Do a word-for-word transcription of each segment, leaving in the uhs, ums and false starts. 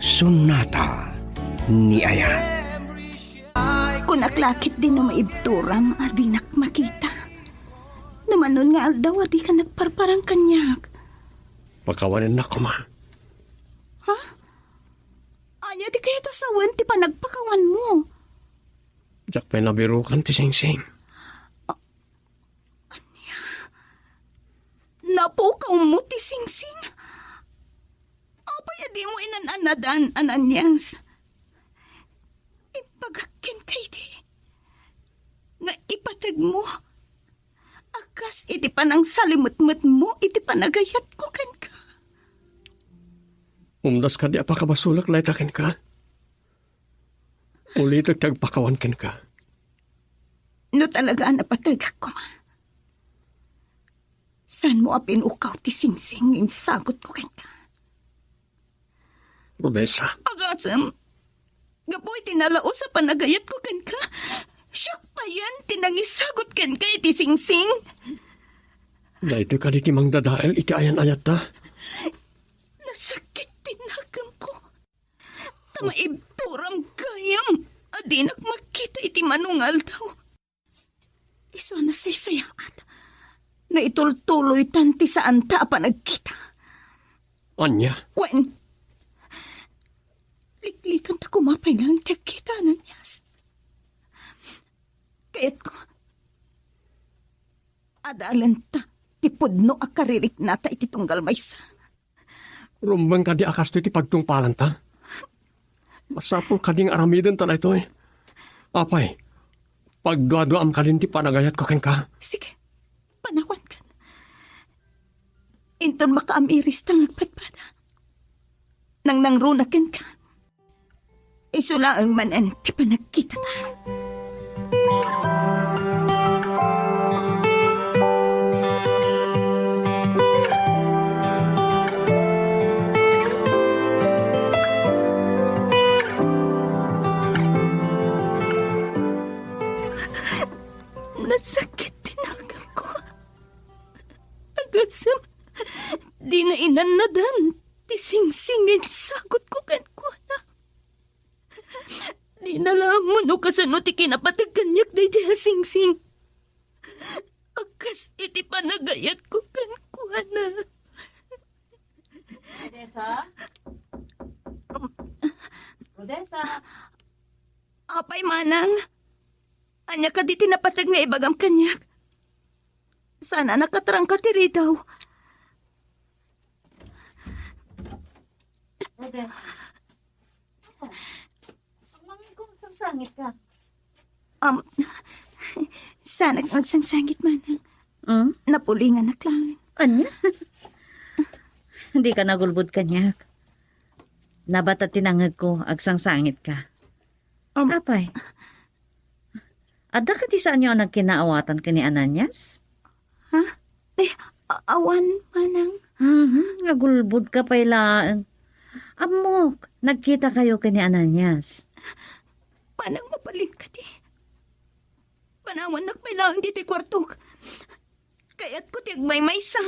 Sonata ni Ayan. Kunak la ketdi no maibturam a dinak makita. No manon nga aldaw a dika nagparparang kaniak. Pakawanennak koma. Ha? Ania ti kayat a sawen ti panagpakawanmo? Diak pay nabirukan ti singsing. Napukawmo ti singsing? Apay a dimo inan-annadan, Ananias? Imbagak kenka idi nga ipategmo a kas iti panangsalimetmetmo iti panagayatko kenka. Umdas kadi a pakabasolak dayta kenka? Ulitek ti agpakawan kenka. No talaga a napategak koma, saanmo a pinukaw ti singsing nga insagutko kenka? Rodessa. Agasem, gapu iti nalaus a panagayatko kenka, siak payen ti nangisagut kenka iti singsing. Daytoy kadi ti mangdadael iti ayan-ayatta? Nasakit ti nakemko. Ta maibturam gayam a dinak makita iti mano nga aldaw. Isu a nasaysayaat no itultuloytan ti saanta a panagkita. Ania? Wen, liklikanta koma pay laeng ti agkita, Ananias. Kayatko, adalanta ti pudno a kaririknata iti tunggal maysa. Rumbeng kadi a kastoy ti pagtungpalanta? Masapul kadi nga aramidenta daytoy? Apay, pagduaduaam kadin ti panagayatko kenka? Sige, panawankan. Inton makaamiris ta nga agpadpada, nangnangruna kenka. Isu laeng manen ti panagkitata. Nasakit ti nakemko. Agasem, dina inannadan ti singsing nga insagutko kenkuana. Dina la ammo no kasano ti kinapateg kaniak daydiay a singsing a kas iti panagayatko kenkuana. Rodessa? Rodessa? Apay, manang? Ania kadi ti napateg nga ibagam kaniak? Saan a nakatrangka ti ridaw. Rodessa. Ang mangin kong sangsangit ka. Um, saanak nga agsangsangit, manang. Hmm? Napulinganak laeng. Ania? Dika nagulbod kaniak. Nabata ti nangegko, agsangsangit ka. Um, Apay, adda kadi saanyo a nagkinaawatan ken ni Ananias? Ha? Eh, a-, awan, manang. Mhm, agulbod ka pay laeng. Ammok, nagkita kayo ken ni Ananias. Manang, mabalin kadi? Panawannak pay laeng ditoy kuartok. Kayatko ti agmaymaysa.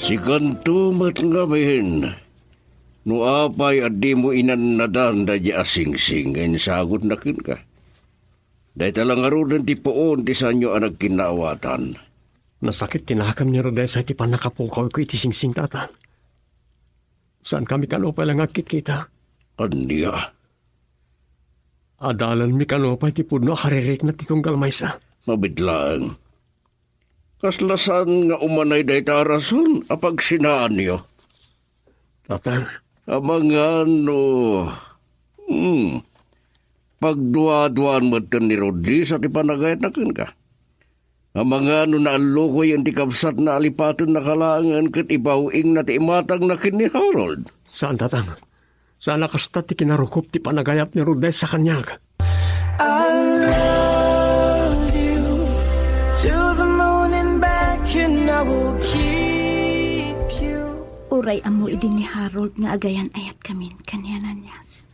Sikanto met ngamin, no apay a dimo inannadan daydiay a singsing nga insagutna kenka. Dayta la ngaruden ti puon ti saanyo a nagkinnaawatan. Nasakit ti nakem ni Rodessa iti pannakapukawko iti singsing, Tatang. Saankami kano pay la nga agkitkita. Ania? Adalanmi kano pay ti pudno a karirikna ti tunggal maysa. Mabiit laeng. Kasla saan nga umanay dayta a rason a pagsinaanyo? Tatang. Amangan no, hmm, pagduaduaan metten ni Rodessa ti panagayatna kenka. Amangan no naallukoyen ti kabsatna a lipatennaka laengen ket ibaw-ingna ti imatangna ken ni Harold. Saan, Tatang. Saan a kasta ti kinarukop ti panagayat ni Rodessa kaniak. I love you to the moon and back, and I will keep you. Uray ammo idi ni Harold nga agayan-ayatkamin ken ni Ananias,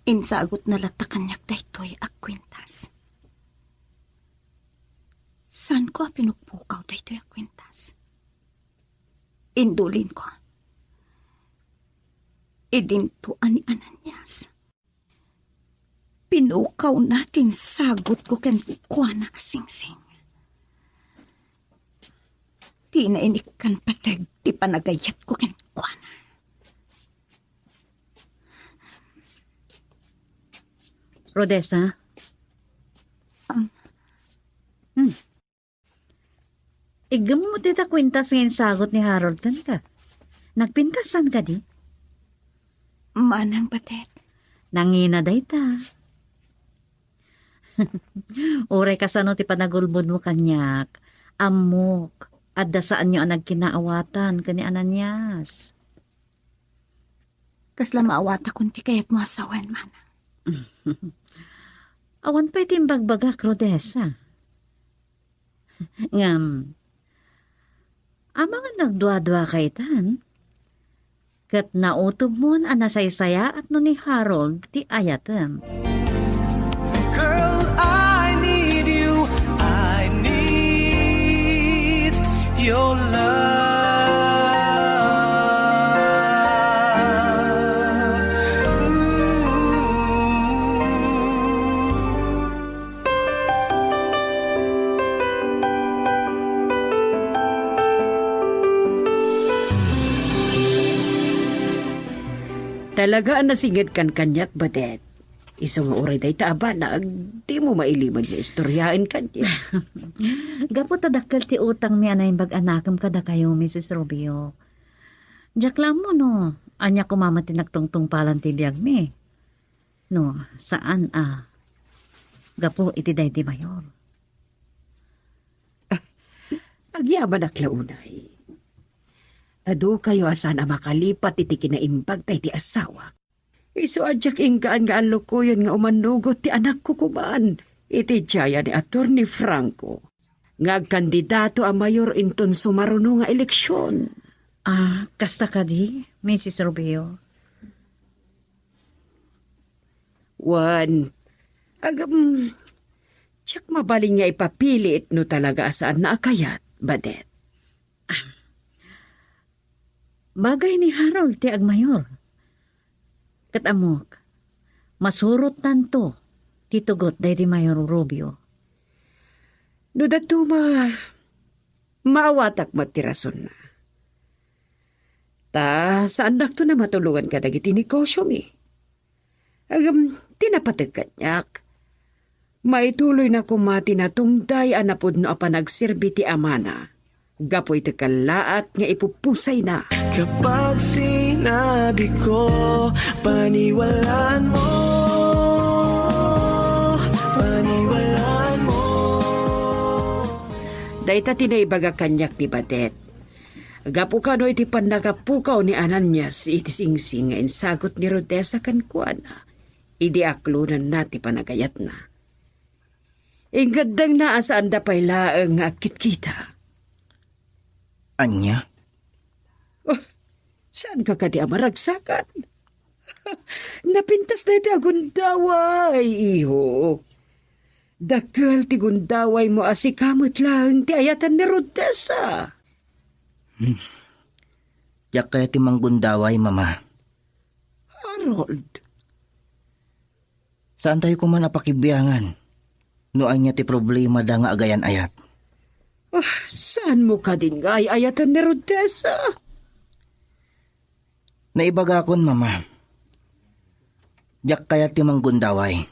insagutna latta kaniak daytoy a kuenta. Kaanko a pinukpukaw daytoy a kuentas. Indulinko. Idinto a ni Ananias. Pinukawna ti insagutko kenkuana a singsing. Ti nainikkan pateg ti panagayatko kenkuana. Rodessa? Ah. Hmm. Iggemmo dita kuentas nga insagut ni Harold kenka. Nagpintasan kadi? Manang batet. Nangina dayta. Uray kasano ti panagulbodmo kaniak, ammok, adda saanyo a nagkinaawatan ken ni Ananias. Kasla maawatakon ti kayatmo a sawen, manang. Awan pay ti imbagbagak, Rodessa. Ngem, amangan nagduadua ka itan, ket nautobmon a nasaysayaat no ni Harold ti ayatem. Girl, I need you. I need your love. Ooh. Talaga a nasingedkan kaniak, Badet. Isu nga uray dayta a banag, dimo mailimed nga istoryaen kaniak. Gapu ta dakkel ti utangmi a naimbag a nakem kadakayo, Misis Rubio. Diak la ammo no ania koma met ti nagtungtungpalan ti biagmi. No, saan a gapu iti daydi mayor. Agyamanak la unay. Adu kayo a saan a makalipat iti kinaimbag daydi asawa. Isu a diak inggaan nga allukoyen nga umanugot ti anakko koman iti diayan ni Attorney Franco nga agkandidato a mayor inton sumaruno nga eleksion. Ah, kasta kadi, Misis Rubio? Wen, agam, diak mabalin nga ipapili no talaga a saanna a kayat, Badet. Ah, bagay ni Harold ti agmayor. Ket ammok, masurotnanto ti tugot daydi Mayor Rubio. No dadduma, maawatak met ti rasonna. Ta saannakto a matulongan kadagiti negosyomi. Ngem, ti napateg kaniak, maituloyna koma ti natungday a napudno a panagserbi ti amana gapu iti kellaat nga ipupusayna. Kapag sinabi ko, paniwalaan mo, paniwalaan mo. Dayta ti naibaga kaniak ni Badet. Gapu kano iti pannakapukaw ni Ananias iti singsing nga insagut ni Rodessa kenkuana idi aklonanna ti panagayatna. Ingaddengna a saanda pay laeng nga agkitkita. Ania? Oh, saanka kadi a maragsakan? Napintas daytoy a gundaway, iho. Dakkel ti gundawaymo a sika met laeng ti ayatan ni Rodessa. Hmm. Diak kayat ti manggundaway, Mama. Harold. Saantayo koman a pakibiangan no ania ti problemada nga agayan-ayat. Ah, saanmo kadin nga ay-ayatan ni Rodessa? Naibagakon, Mama. Diak kayat ti manggundaway.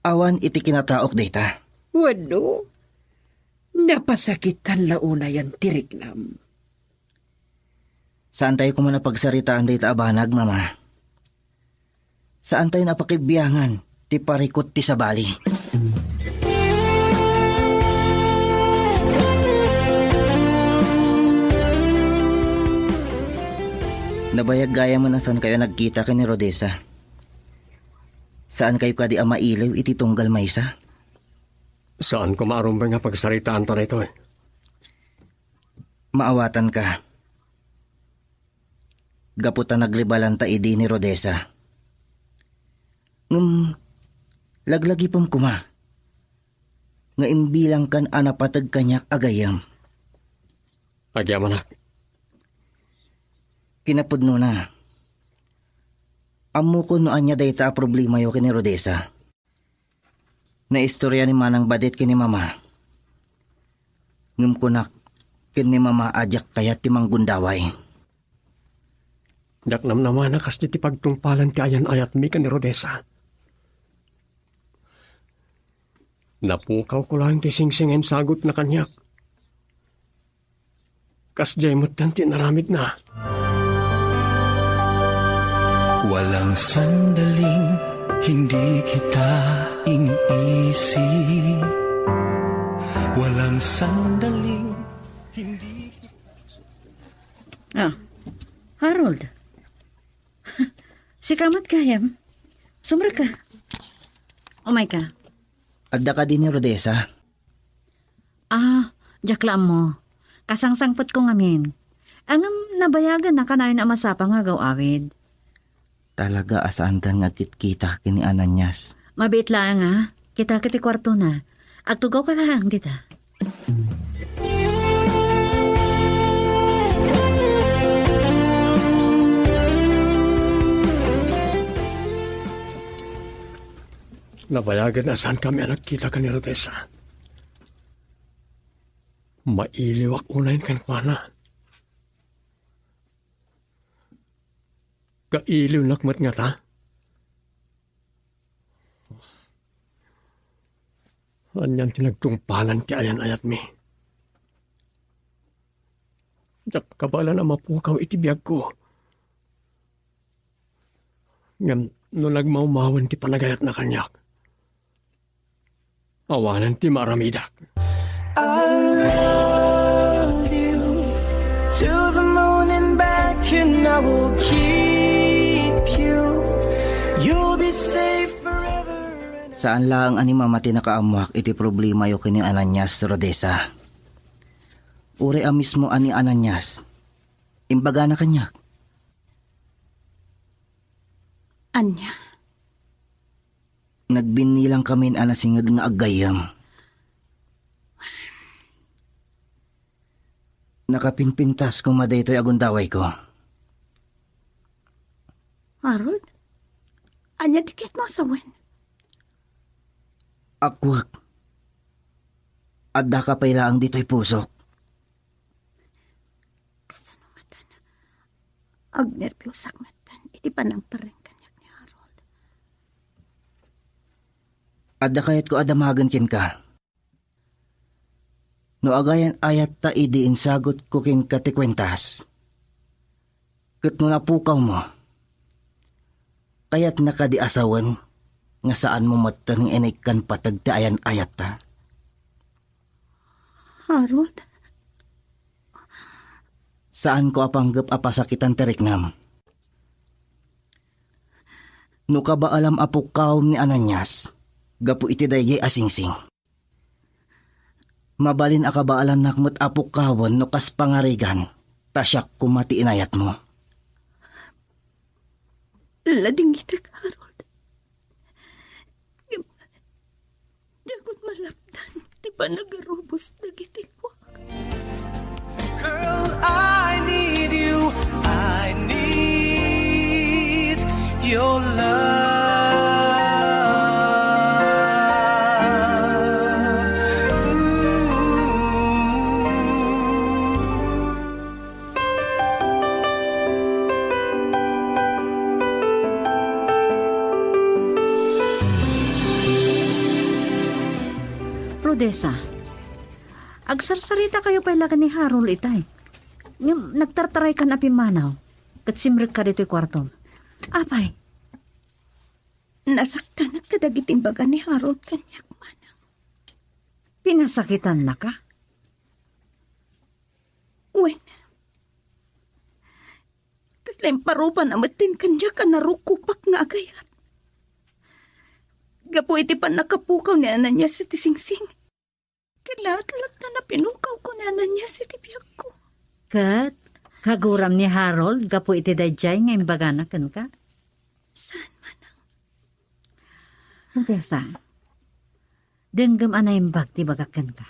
Awan iti kinataok dayta. Wenno, napasakitan la unayen ti riknam. Saantayo koman a pagsaritaan dayta a banag, Mama. Saantayo a pakibiangan ti parikut ti sabali. Nabayag gayamen a saankayo a nagkita ken ni Rodessa. Saankayo kadi a mailiw iti tunggal maysa? Saan koma a rumbeng a pagsaritaanta daytoy. Maawatanka. Gapu ta nagribalanta idi ni Rodessa. Ngem, laglagipem koma. nga imbilangkan a napateg kaniak a gayyem. Agyamanak. Kinapudnona, ammokon no ania dayta a problemayo ken ni Rodessa. Naistorya ni Manang Badit ken ni Mama. Ngem kunak ken ni Mama a diak kayat ti manggundaway. Diak namnama a kasdi ti pagtungpalan ti ayan-ayatmi ken ni Rodessa. Napukawko laeng ti singsing a insagutna kaniak. Kasdiay metten ti inaramidna. Walang sandaling hindi kita iniisip. Walang sandaling hindi kita... Ah, Harold. Sika met gayam. Sumrekka. Umayka. Adda kadi ni Rodessa? Ah, diak la ammo. Kasangsangpetko ngamin. Ngem nabayagen a kanayon a masapa nga agaw-awid. Talaga a saandan nga agkitkita ken ni Ananias. Mabiit laeng a. Kita ket ti kuartona. Agtugawka laeng dita. Nabayagen a saankami a nagkita ken ni Rodessa. Mailiwak unayen kenkuana. Kailiwnak met ngata? Anian ti nagtungpalan ti ayan-ayatmi? Diak kabaelan a mapukaw iti biagko. Ngem no nagmawmawen ti panagayatna kaniak, awanen ti maaramidak. I'll love you to the moon and back, and I will keep you. You'll be safe forever and... Saan laeng a ni Mama ti nakaammoak iti problemayo ken ni Ananias, Rodessa. Uray a mismo a ni Ananias, imbagana kaniak. Ania? Nagbinnilangkamin a nasinged nga aggayyem. Nakapinpintas koma daytoy a gundawayko. Harold, ania ti kayatmo a sawen? Akkuak, addaka pay laeng ditoy pusok. Kasano ngatan? Agnerbiusak ngatan iti panangpareng kaniak ni Harold. Adda kayatko a damagen kenka. No agayan-ayatta idi insagutko kenka ti kuentas, ket no napukawmo, kayatna kadi a sawen nga saanmo metten nga inaikkan pateg ti ayan-ayatta? Harold? Saanko a panggep a pasakitan ti riknam. No kabaelam a pukkawem ni Ananias gapu iti daydiay a singsing, mabalin a kabaelannak met a pukkawen no kas pangarigan ta siak koma ti inayatmo. Ladingitek, Harold. Ngem diakon malapdan ti panagarubos dagiti puak. Girl, I need you. I need your love. Ooh. Rodessa, agsarsaritakayo pay la ken ni Harold itay. Ngem nagtartaraykan a pimmanaw, ket simrekka ditoy kuartom. Apay, nasakkanak kadagiti imbaga ni Harold kaniak, manang. Pinasakitannaka? Wen, kasla imparubana metten kaniak a narukkopak nga agayat. Gapu iti pannakapukaw ni Ananias iti singsing, kinalatlatan a pinukawko ni Ananias iti biagko. Ket kaguram ni Harold gapu iti daydiay nga imbagana kenka? Saan, manang. Rodessa, Denggem a naimbag ti ibagak kenka.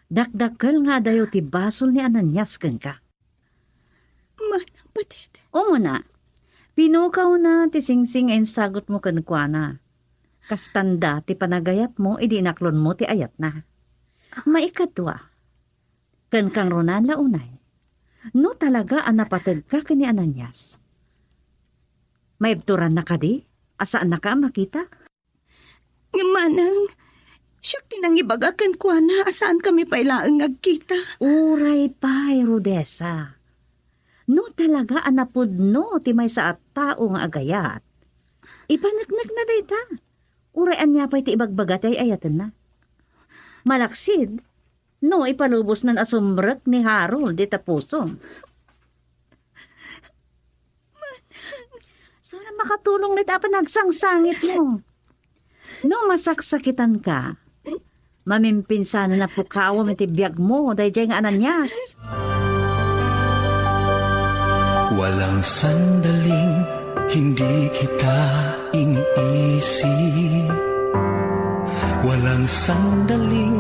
Dakdakkel nga adayo ti basol ni Ananias kenka. Manang Batet. Umuna, pinukawna ti singsing nga insagutmo kenkuana. Kastanda ti panagayatmo idi inaklonmo ti ayatna. Maikadua, ken kangrunaan la unay, no talaga a napategka ken ni Ananias, maibturanna kadi a saannaka a makita? Ngem manang, siak ti nangibaga kenkuana a saankami pay laeng nga agkita. Uray pay, Rodessa. No talaga a napudno ti maysa a tao nga agayat, ipaneknekna dayta. Uray ania pay ti ibagbaga ti ay-ayatenna. Malaksid, no ipalubosnan a sumrek ni Harold dita pusom. Saan a makatulong dayta a panagsangsangitmo? No masaksakitanka, mamimpinsanen a pukawem iti biagmo daydiay nga Ananias. Walang sandaling hindi kita iniisip. Walang sandaling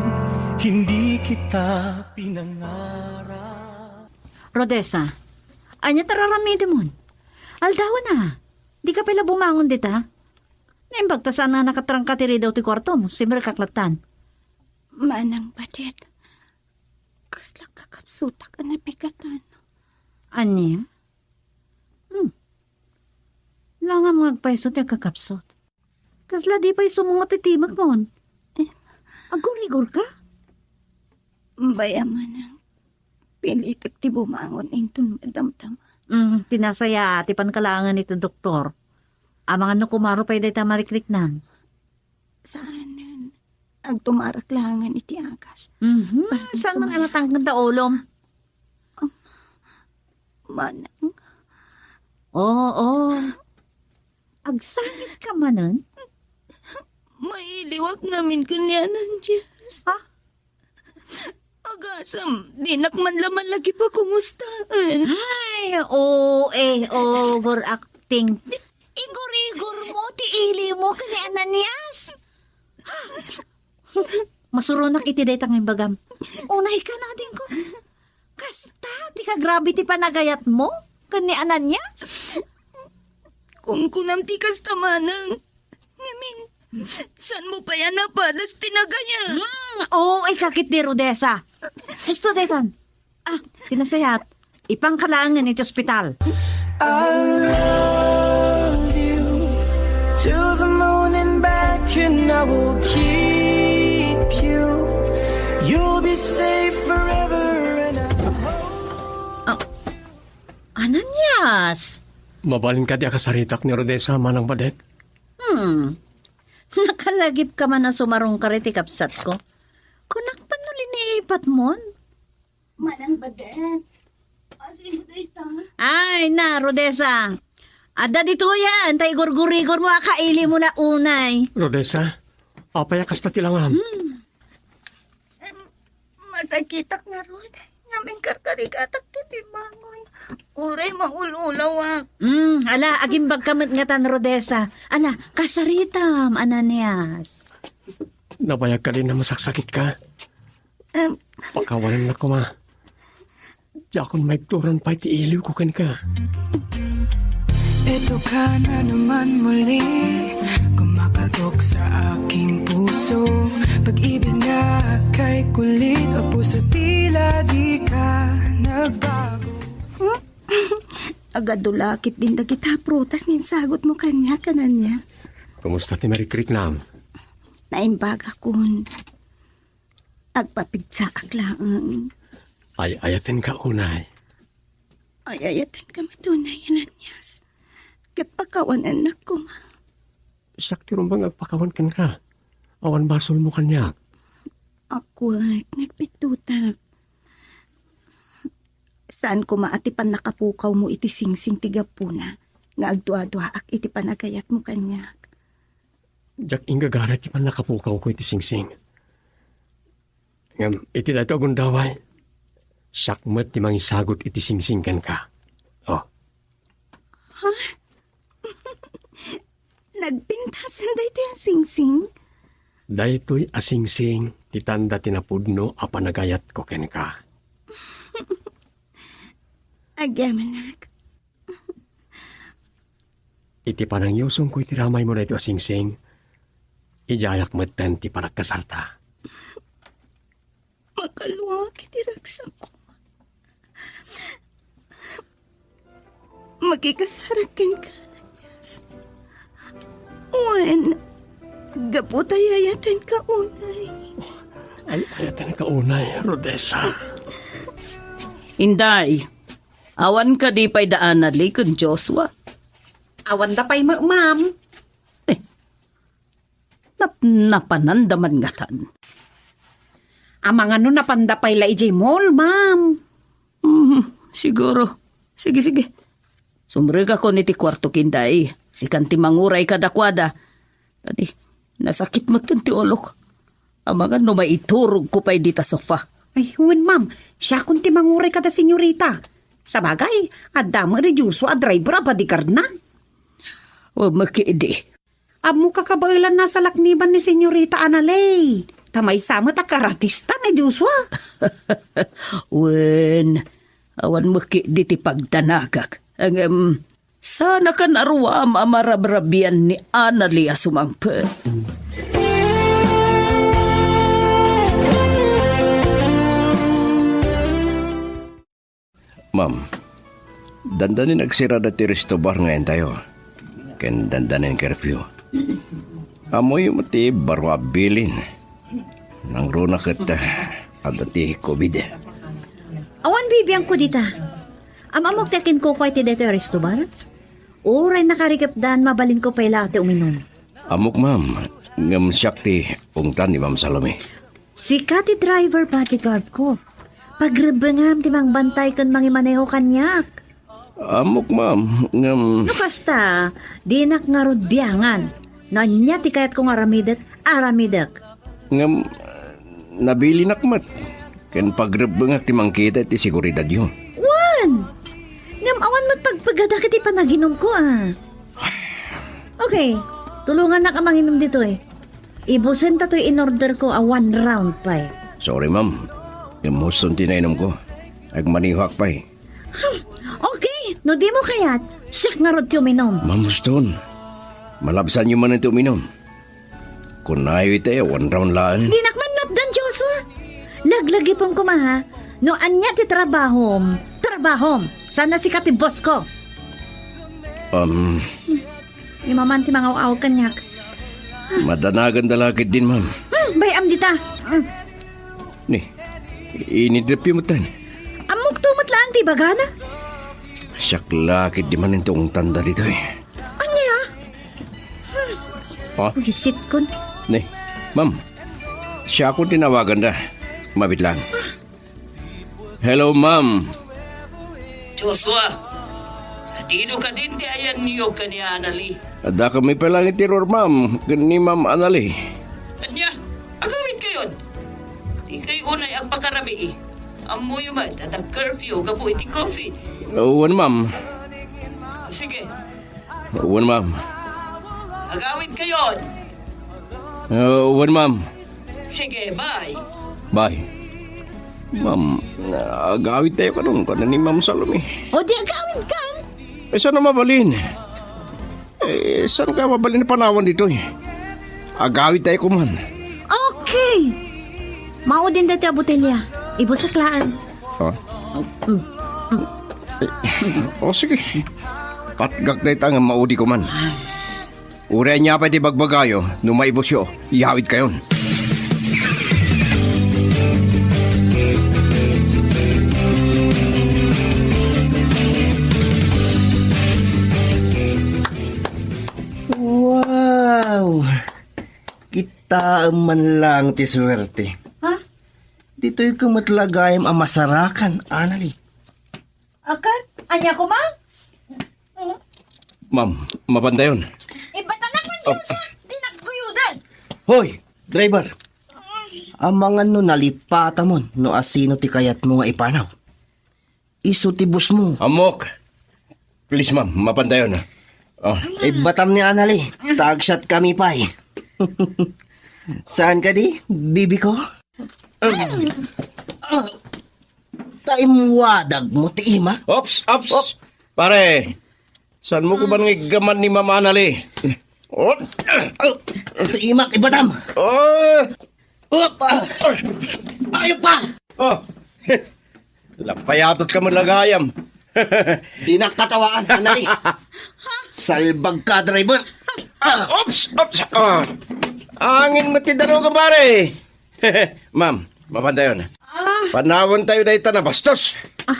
hindi kita pinangarap. Rodessa, ania ti ar-aramidemon? Aldawen a, dika pay la bumangon dita? Naimbag ta saan a nakatrangka ti ridew ti kuartom, simrekak lattan. Manang Batet, kasla kakabsutak a napikatan. Ania? Hmm. Langam nga agpayso ti agkakabsut. Kasla di pay sumungot ti timekmon. Eh. Aggurigor ka? Bay a manang, pilitek ti bumangon inton madamdama. Mm, ti nasayaat ti pankalaangan iti doktor. Amangan no kumaro pay dayta marikriknam. Saanen. Agtumarak laengen iti agas. Mhm. Para saan man sa a natangken ta ulom? Manang. Oo, oo. Agsangit ka manen? Mailiwak ngamin ken ni Ananias. Ha? Agasem, dinak man la malagip a kumustaen. Ay, O A, overacting. Igurigor mo ti ili mo ken ni Ananias. Masuronak iti dayta nga imbagam. Unay ka, adingko. Kasta ti kagrabe ti panagayat mo ken ni Ananias? Kunkunam ti kasta, manang. Ngamin, saan mo pay a napadas ti nagayat? Hmm, oo, ikakit ni Rodessa. Husto daytan. Ah, ti nasayaat. Ipangkalaangen iti ospital. I'll love you to the moon and back, and I will keep you. You'll be safe forever, and I hope. Ah, Ananias! Mabalin kadi a kasaritak ni Rodessa, Manang Badet? Hmm. Nakalagip ka man a sumarungkar iti kabsatko. Kunak pay no liniipatmon? Manang Badet. Asino dayta? Ay, na, Rodessa. Adda ditoyen, ta igurgurigor mo a kaili mo la unay. Rodessa, apay a kasta ti langam? Hmm. Em, masakitak ngarud. Ngem inkarkarigatak ti pimmangon. Uray maul-ulawak. Hmm, ala, agimbag ka met ngatan, Rodessa. Ala, kasaritam, Ananias. Nabayag kadi a masaksakitka? Em. Pakawanennak koma. Diakon maibturan pay ti iliwko kenka. Ito ka na naman muli, kumakatok sa aking puso. Pag-ibig na kay kulit, o puso tila di ka nagbago. Agadu la ketdin dagita a prutas nga insagutmo kaniak, Ananias. Kumusta ti marikriknam? Naimbagakon. Agpapigsaak laeng. Ay-ayatenka unay. Ay-ayatenka met unay, Ananias. Ket pakawanennak koma. Siak ti rumbeng nga agpakawan kenka. Awan basolmo kaniak. Akwat, nagpittotak. Saan koma a ti pannakapukawmo iti singsing ti gapuna nga agduaduaak iti panagayatmo kaniak. Diak inggagaray ti pannakapukawko iti singsing. Ngem iti daytoy a gundaway, siak met ti mangisagut iti singsing kenka. Oh. Ha? Nagpintasan daytoy a singsing? Daytoy a singsing ti tanda ti napudno a panagayatko kenka. Agyamanak. Iti panangyusongko iti ramaymo daytoy a singsing, idiayak metten ti panagkasarta. Makaluak iti ragsakko. Makikasarak kenka, Ananias. Wen, gapu ta ay-ayatenka unay. Ay-ayatenka unay, Rodessa. Inday, awan kadi pay da Anali ken Joshua? Awan da pay met, ma'am. Eh, Napnapananda man ngatan. Amangan no napanda pay la idiay mall, ma'am. Hmm, siguro. Sige, sige. Sumrekakon iti kuartok, Inday. Sikan ti manguray kadakuada. Adi, nasakit metten ti ulok. Amangan no maiturogko pay dita sofa. Ay, wen, ma'am. Siakon ti manguray kada senyorita. Sabagay, adda met ni Joshua a driver a bodyguardna. O, makidi. Ammok a kabaelan a salakniban ni Senyorita Analay. Ta maysa met a karatista ni Joshua. Wen, awan met ketdi ti pagdanagak. Ngem, saan a kan aruam a marabrabian ni Analay a sumangpet. Ma'am, dandanin agsirada ti resto bar nga entayo. Ken dandanin curfew. Ammoyo met ti baro a bilin. Nangruna ket, ah, adda ti covid. Awan bibiangko dita. Am-ammok ti akinkukuay ti daytoy a resto bar? Uray nakarikepdan, mabalinko pay la ti uminum. Ammok, ma'am, ngem siak ti ungtan ni Ma'am Salome. Sika ti driver bodyguard ko. Pagrebbengam ti mangbantay ken mangimaneho kaniak. Ammok, ma'am, ngem... No kasta, dinak ngarud biangan. No ania ti kayatko nga aramidek, aramidek. Ngem, nabilinak met. Ken pagrebbengak ti mangkita iti seguridadyo. Wen! Ngem awan met pagpegadak iti panaginumko, a. Okay, tulongannak a manginum ditoy. Ibusenta toy inorderko a one round pay. Sorry, ma'am. Ngem huston ti nainumko. Agmanehak pay. Hmm, okay, no dimo kayat, siak ngarud ti uminum. Ma'am, huston. Malabsanyo manen ti uminum. Kunayo iti one round laeng. Dinak man lapdan, Joshua. Laglagipen koma, ha? No ania ti trabahom, trabahom. Saan a sika ti boss ko. Um. Imaman ti mangaw-awag kaniak. Madanaganda la ketdin, ma'am. Hmm, bay-am dita. Hmm. Ni, inidepyo metten. Ammok to met laeng ti ibagana. Siak la ketdi manen ti ungtanda ditoy. Ania? Ha? Wisitkon. Ni, ma'am. Siakon ti nawaganda. Mabit lang. Hello, ma'am. Joshua, sadino kadin ti ayanyo ken ni Anali? Adda kami pay lang iti ruar, ma'am, ken ni Ma'am Anali. Ania? Agawidkayon. Dikay unay agpakarabii. Ammoyo met a curfew gapu iti covid. Wen, ma'am. Sige, Wen, ma'am. Agawidkayon. Uh, wen, ma'am. Sige, bye. Bye. Ma'am, agawidtayo kadun, kada ni Ma'am Salome. O di agawidkan? Eh, saan a mabalin? Eh, saan ka mabalin a panawan ditoy? Agawidtayo kuman. Okay. Maudin dati a botelya. Ibusak laeng. Oh. Mm. O, sige. Patgak dayta nga maudi ko man. Uray ania pay ti bagbagayo, no maibusyo, iyawidkayon. Wow! Kitaem man lang ti suerte. Ha? Ditoy ko met la gayam a masarakan, Anali. Akan? Ania koma? Ma'am, mapandayon. Ibatanak man, oh, Joshua! Di nagkuyudan! Hoy, driver! Amangan no nalipatamon no asino ti kayatmo nga ipanaw. Isu ti boss mo. Ammok! Please, ma'am, mapandayon. Oh. Ibatam ni Anali, tagsiat kami pay. Saan kadi, bibi ko? Ah, ta immuadag mo ti imak? Ops, ops. Op. Pare, saan mo ko man nga iggaman ni Ma'am Anali? Op. Ah, ti imak, ibatam. Oh. Op. Ah. Ayop ka! Oh. Lapayatot ka man lagayam. Di nakatawaan, Anali. Salbag ka, driver. Ah. Ops, ops. Ah. Angin mo ti daruga, pare. Ma'am, mapantayon. Ah. Panawan tayo dayta na bastos.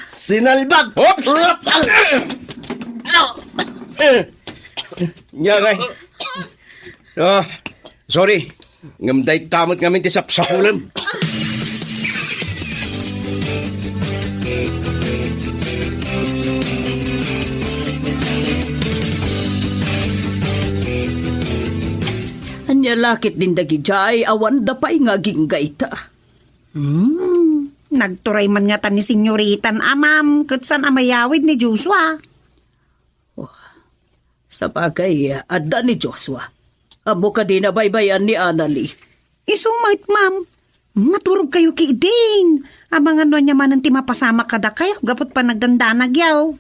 Sinalbag! Oops! Ah! Nya, kay. Ah, sorry. Ngem dayta met ngamin ti sapsapulem. Ania la ket din dagidiay, awan da pay nga aginggayta. Hmm, nagturay man ngata ni Senyoritan a Ma'am, ket saan a mayawid ni Joshua. Oh, sabagay, adda ni Joshua. Ammo kadi nabaybay-an ni Anali? Isu met, Ma'am. Maturog kayo ki idin. Amangan no ania manen ti mapasamak kadakayo, gapu ta panagdandanagyo.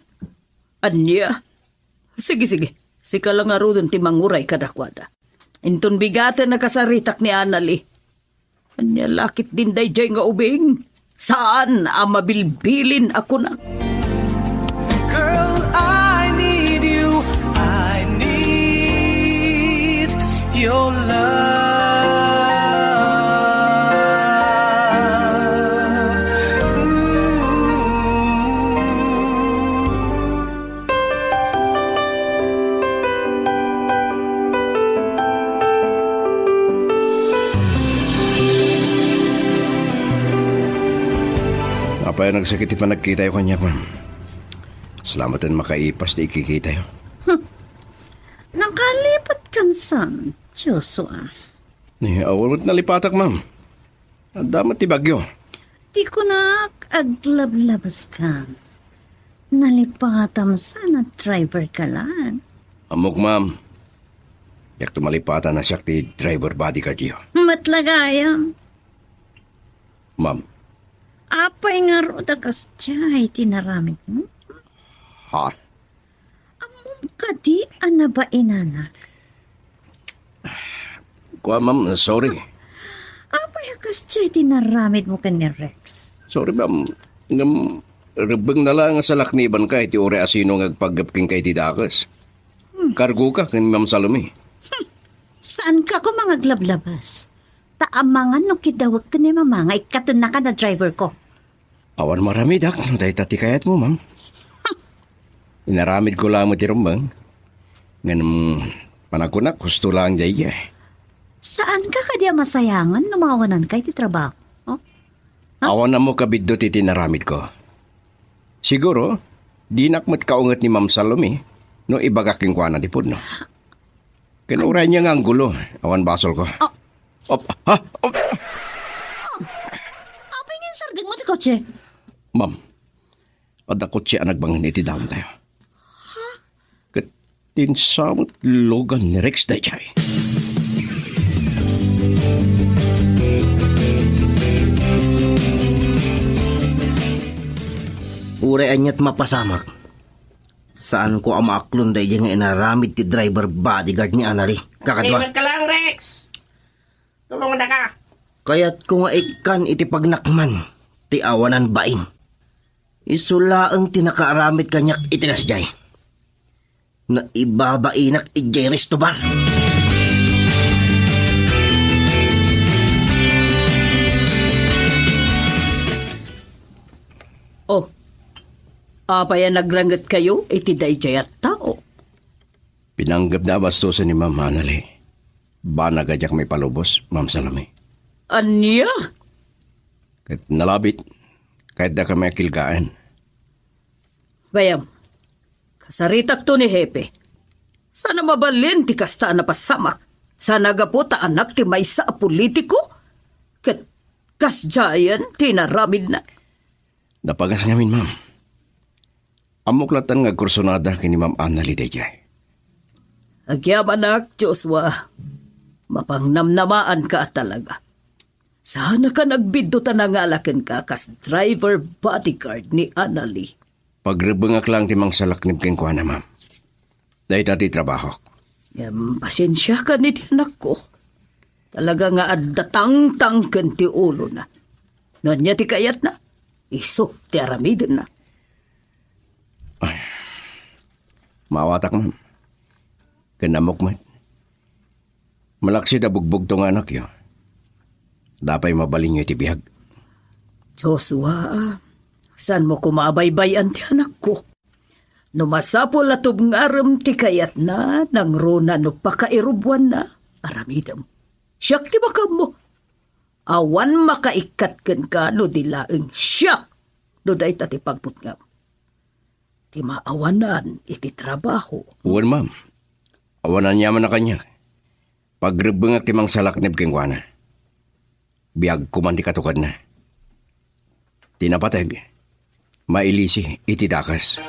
Ania? Sige, sige. Sika la ngaruden ti manguray kadakuada. Inton bigaten a kasaritak ni Anali. Ania la ket din daydiay nga ubing? Saan a mabilbilin a kunak. Girl, I need you. I need your love. Ooh. Apay a nagsakit ti panagkitayo kaniak, ma'am? Salamat a makaipas ti ikikitayo. Hmm. Nakalipat kan saan, Joshua? Ni, awan met nalipatak, ma'am. Adda met ti bagyo. Ti kunak, aglablabaska. Nalipatam sa na driver ka lan. Ammok, ma'am. Diak to malipatan a siak ti driver bodyguard yo. Met la gayam. Ma'am. Apay ngarud a kasdiay ti naramid mo? Ha? Ammom kadi a nabainanak? Kua, ma'am, sorry. Apay a kasdiay ti naramid mo ken ni Rex? Sorry, ma'am. Ngem, rebbengna la nga salaknibanka iti uray a sino nga agpaggep kenka iti dakes. Hmm. Kargoka ken Ma'am Salome. Hmm. Saanka koma nga aglablabas. Ta amangan no kidawek ken ni Mama nga ikkatennaka na driver ko. Awan maramidak no dayta ti kayatmo, ma'am. Inaramidko la met ti rumbeng. Ngem panagkunak, husto laeng daydiay. Saanka kadi a masayangan no mawananka iti trabaho? Oh? Ha? Awan ammok a biddut iti inaramidko. Siguro, dinak met kaunget ni Ma'am Salome no ibagak kenkuana ti pudno. Ken uray ania nga anggulo, awan basolko. Oh. Op, ha? Op. Apay nga insardengmo ti kotse? Ma'am, adda kotse a nagbangen iti daontayo. Ket ti insamot lugan ni Rex daydiay. Uray aniat mapasamak, saanko a maaklon daydiay nga inaramid ti driver bodyguard ni Anali. Kakadua. Driver ka lang, Rex! Tulongdaka. Kayatko nga ikkan iti pagnakman ti awanan bain. Isu laeng ti nakaaramid kaniak iti kasdiay. Naibabainak idiay resto bar. Oh, apay a nagrangetkayo iti daydiay a tao? Pinanggepna a bastosen ni Ma'am Anali. Banag a diak maipalubos, Ma'am Salome. Ania? Ket nalabit, kayatdakami a kilgaen. Bayam, kasaritakto ni Hepe. Saan a mabalin ti kasta a napasamak. Saan a gapu ta anak ti maysa a politiko? Ket kasdiayen ti inaramidna. Napagas ngamin, ma'am. Ammok latta nga agkursunada ken ni Ma'am Anali daydiay. Agyamanak, Joshua. Mapangnamnamaanka a talaga. Saanaka nagbiddut a nangala kenka kas driver bodyguard ni Annalie. Pagrebbengak laeng ti mangsalaknib kenkuana, ma'am. Dayta ti trabahok. Ngem, pasensiakan iti anakko. Talaga nga adda tangtangken ti ulona. No ania ti kayatna, isu ti aramidenna. Ay, maawatak, ma'am. Ken ammok met. Malaksid a bugbugto nga anakyo, adda pay mabalinyo iti biag. Joshua, saanmo koma a baybay-an ti anakko? No masapul a tubngarem ti kayatna, nangruna no pakairubuanna, aramidem. Siak ti makaammo. Awan makaikkat kenka no di laeng siak no dayta ti pagbutngam. Ti maawanan iti trabaho. Wen, ma'am. Awan aniaman a kaniak. Pagrebbengak ti mangsalaknib kenkuana. Biagko man ti katukadna. Ti napateg, mailisi iti dakes.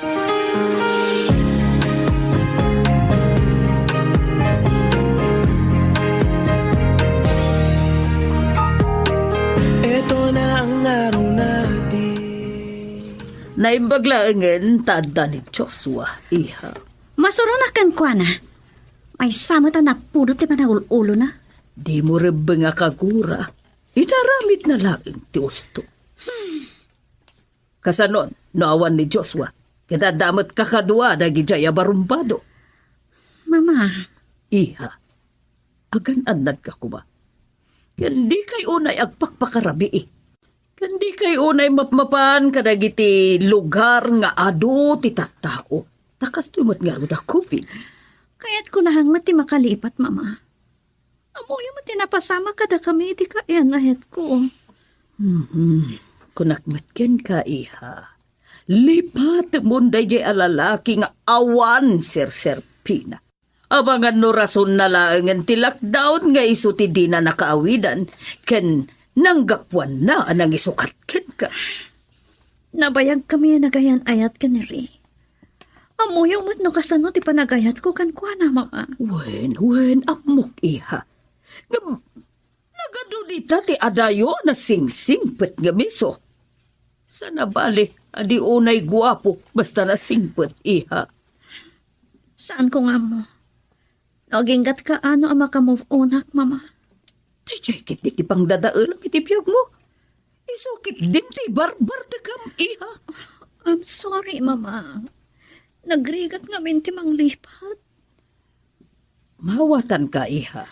Eto na ang araw natin. Naimbag laengen ta adda ni Joshua, iha. Masuronak kenkuana. Maysa met a napudot ti panagul-ulona. Dimo rebbeng a kagura. Inaramidna laeng ti usto. Kasano no awan ni Joshua? Ket adda met kakadua dagidiay a barumbado. Mama. Iha, agan-annadka koma. Ken dikay unay agpakpakarabii. Ken dikay unay mapmapan kadagiti lugar nga adu ti tattao. Ta kastoy met ngarud a covid. Kayatko laeng met ti makalipat, Mama. Ammoyo met ti napasamak kadakami iti kaayan-ayatko. Mhm. Kunak met kenka, iha. Lipatemon daydiay a lalaki nga awan serserpina. Amangan no rasonna laengen ti lockdown nga isu ti dina nakaawidan ken nanggapuanna a nangisukat kenka. Nabayagkami a nagayan-ayat ken ni Ray. Ammoyo met no kasano ti panagayatko kenkuana, Mama. Wen, wen, ammok, iha. Ngem, nagadu dita ti adayo a nasingsingpet ngem isu. Saan a bale a di unay guapo basta nasingpet, iha. Saanko nga ammo. No aginggatka, ano a maka-move onak, Mama? Daydiay ketdi ti pangdadaelam iti biagmo. Isu ketdin ti barbartekam, iha. I'm sorry, Mama. Nagrigat ngamin ti manglipat. Maawatanka, iha.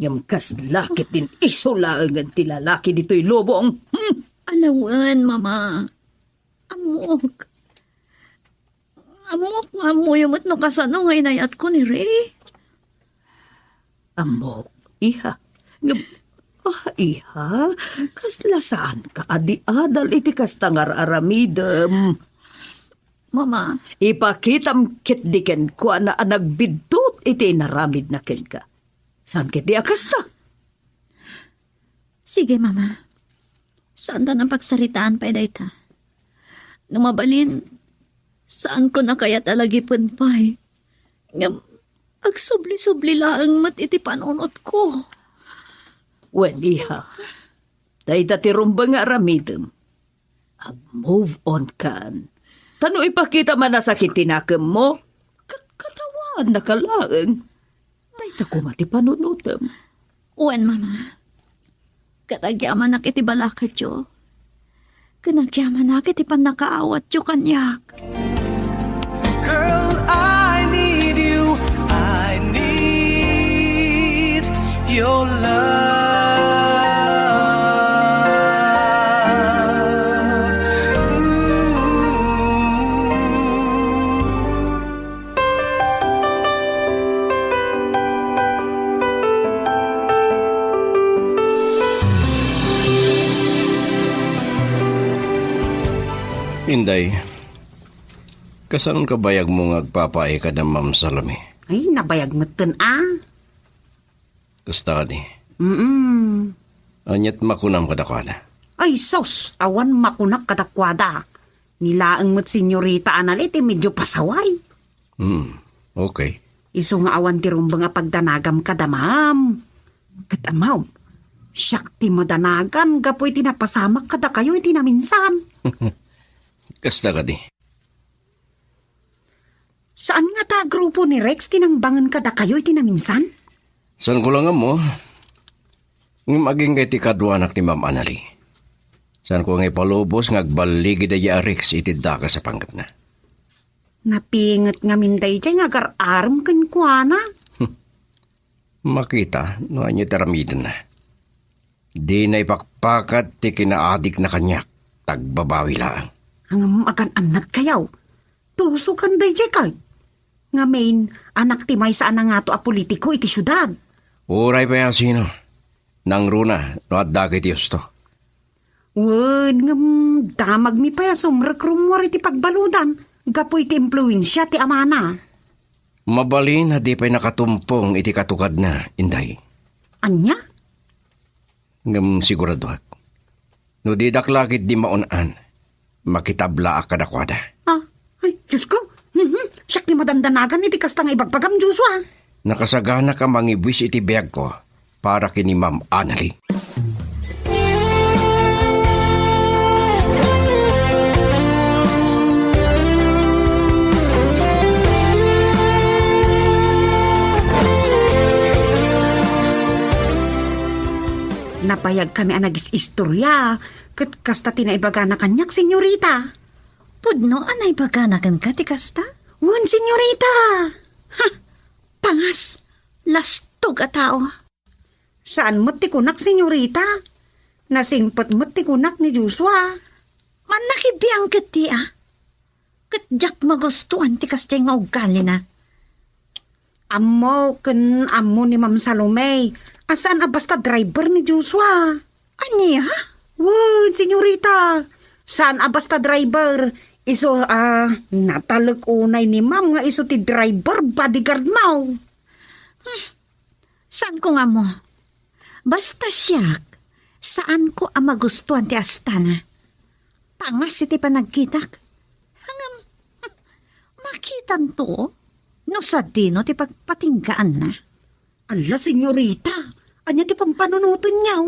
Ngem kasla ketdin isu laengen ti lalaki ditoy lubong. Hmm. Ala wen, Mama. Ammok. Ammok nga ammoyo met no kasano nga inayatko ni Ray. Ammok, iha. Ngem, ah, iha, kasla saanka a di adal iti kasta nga ar-aramidem. Mama. Ipakitam ketdi kenkuana a nagbiddut iti inaramidna kenka. Saan ketdi a kasta? Sige, Mama. Saantanan pagsaritaan pay dayta. No mabalin, saanko a kayat a lagipen pay. Ngem agsubli-subli laeng met iti panunotko. Wen, iha. Dayta ti rumbeng nga aramidem. Ag-move on kan. Ta no ipakitam a nasakit ti nakemmo, kat-, katawaannaka laeng. Dayta koma ti panunotem. Wen, Mama. Ket agyamanak iti balakadyo. Ken agyamanak iti pannakaawatyo kaniak. Girl, I need you. I need your love. Ooh. Inday, kasanon kabayagmo nga agpapaay kada Ma'am Salome? Ay, nabayag metten a. Kasta kadi? Mm. Aniat makunam kadakuada? Ay, sus! Awan makunak kadakuada. Ni laeng met Senyorita Annalie ti medyo pasaway. Hmm, okay. Isu nga awan ti rumbeng a pagdanagam kada, ma'am. Ket ammo, siak ti madanagan gapu iti napasamak kadakayo iti naminsan. Kasta kadi. Saan ngata a grupo ni Rex ti nangbangen kadakayo iti naminsan? Saanko la nga ammo. Ngem agingga iti kaduanak ni Ma'am Annalie. Saanko nga ipalubos nga agballigida a Rex iti dakes a panggepna. Napinget ngamin daydiay nga agar-arem kenkuana. Makita no ania ti aramidenna. Dina ipakpakat ti kinaadikna kaniak, ta agbabawi laeng. Ngem agan-annadkayo. Tusokan daydiay kay. Ngamin, anak ti maysa a nangato a politiko iti siudad. Uray pay a sino. Nangruna no adda ket ti husto. Wen, ngem damagmi pay a sumrek rummuar iti pagbaludan gapu iti impluensia ti amana. Mabalin a di pay nakatumpong iti katugadna, Inday. Ania? Ngem siguraduak, no didak la ketdi maun-an, makitablaak kadakuada. Ah, ay, Diosko! Mhm. Siak ti madandanagan iti kasta nga ibagbagam, Joshua. Nakasaganak a mangibuis iti biagko para ken ni Ma'am Annalie. Nabayagkami a nagis-istorya, ket kasta ti naibagana kaniak, senyorita. Pudno a naibagana kenka ti kasta? Wen, senyorita. Ha! Pangas, lastog a tao. Saan met ti kunak, senyorita. Nasingpet met ti kunak ni Joshua. Mannakibiang ketdi a. Ket diak magustuan ti kasdiay nga ugalina. Ammo ken ammo ni Ma'am Salome a saan a basta driver ni Joshua. Ania? Wen, senyorita. Saan a basta driver. Isu a natalek unay ni Ma'am nga isu ti driver bodyguard mo. Hmm. Saanko nga ammo. Basta siak, saanko a magustuan ti astana. Pangas iti panagkitak. Ngem, makitanto no sadino ti pagpatinggaanna. Alla, senyorita, ania ti pampanunotenyo?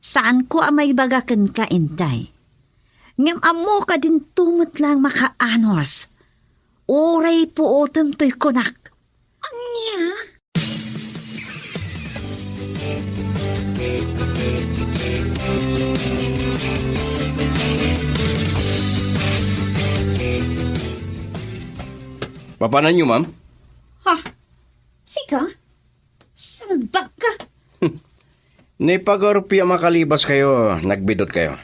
Saanko a maibaga kenka, Inday. Ngem ammoka dinto met laeng makaanus. Uray puotem toy kunak. Ania? Papananyo, ma'am? Ha? Sika? Salbag ka? Naipagarupyo a makalibaskayo, nagbidutkayo.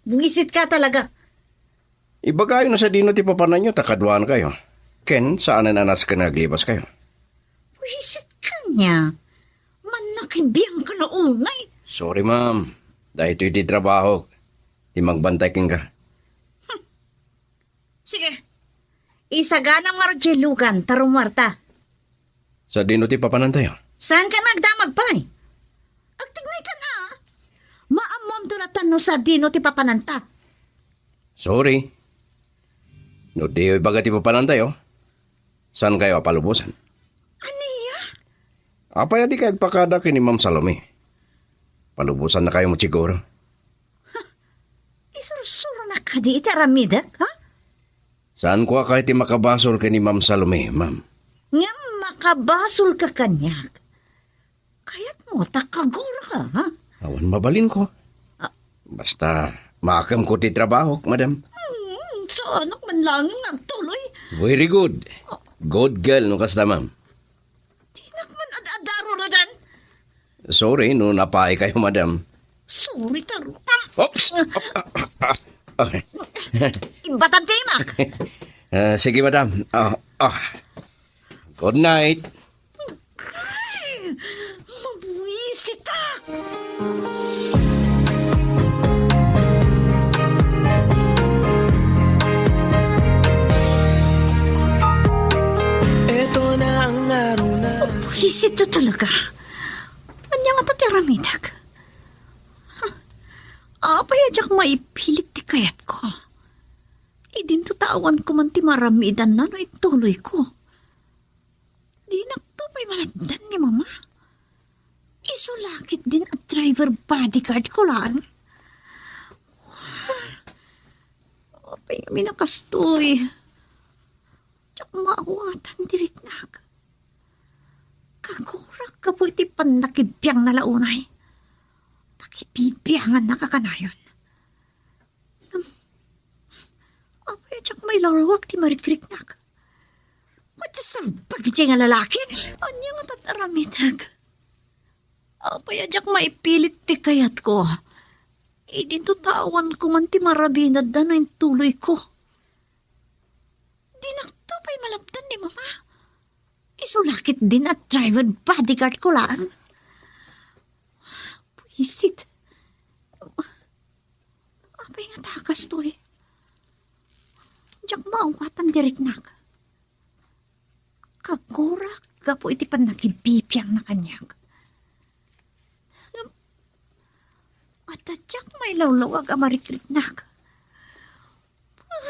Buisit ka talaga. Ibagayo no sadino ti papananyo ta kaduankayo. Ken saanen a nasken nga aglibaskayo. Buisit ka nia. Mannakibiang ka la unay. Sorry, ma'am. Daytoy ti trabahok. Ti magbantay kenka. Sige. Isaganam ngarud diay lugan ta rummuarta. Sadino ti papanantayo? Saanka nagdamag pay? Agtignay ka na. Maammonto latta no sadino ti papananta. Sorry. No diyo ibaga ti papanantayo, saankayo a palubosan? Ania? Apay a dikay agpakada ken ni Ma'am Salome? Palubosannakayo met siguro. Isursuronak kadi iti aramidek, ha? Saanko a kayat ti makabasol ken ni Ma'am Salome, ma'am. Ngem makabasolka kaniak. Kayatmo ta kaguraka, ha? Awan mabalinko. Ah. Basta, maakemko ti trabahok, madam. Hmm, saanak man laeng nga agtuloy. Very good. Good girl, no kasta, ma'am. Dinak man ad-adaro ladan. Sorry no napaaykayo, madam. Sorry, tarukam. Oops! Ah, ah, ah, ah. Imbatan ti imak. Ah, sige, madam. Ah, ah. Good night. Ay, mabuisitak! Eto na ang aruna. Buisit ta talaga. Ania ngata ti aramidek? Apay a diak maipilit ti kayatko? Idinto ta awanko man ti maramidanna no ituloyko. Dinakto pay malagdan ni Mama. Isu la ketdin a driver bodyguard ko laeng. Apay ngamin a kastoy? Diak maawatan ti riknak. Kagurak gapu iti pannakibbiangna la unay. Pakibibiangannak a kanayon. Ngem, apay a diak mailawlawag ti marikriknak? Wadda salbag idiay nga lalaki? Ania nga tat-aramidek? Apay a diak maipilit ti kayatko? Idinto ta awan koman ti marabinadda no intuloyko. Dinakto pay malabdan ni Mama. Isu la ketdin a driver bodyguard ko laeng. Buisit. Apay nga ta kastoy? Diak maawatan ti riknak. Kagurak gapu iti pannakibibiangna kaniak. Ngem, adda diak mailawlawag a marikriknak.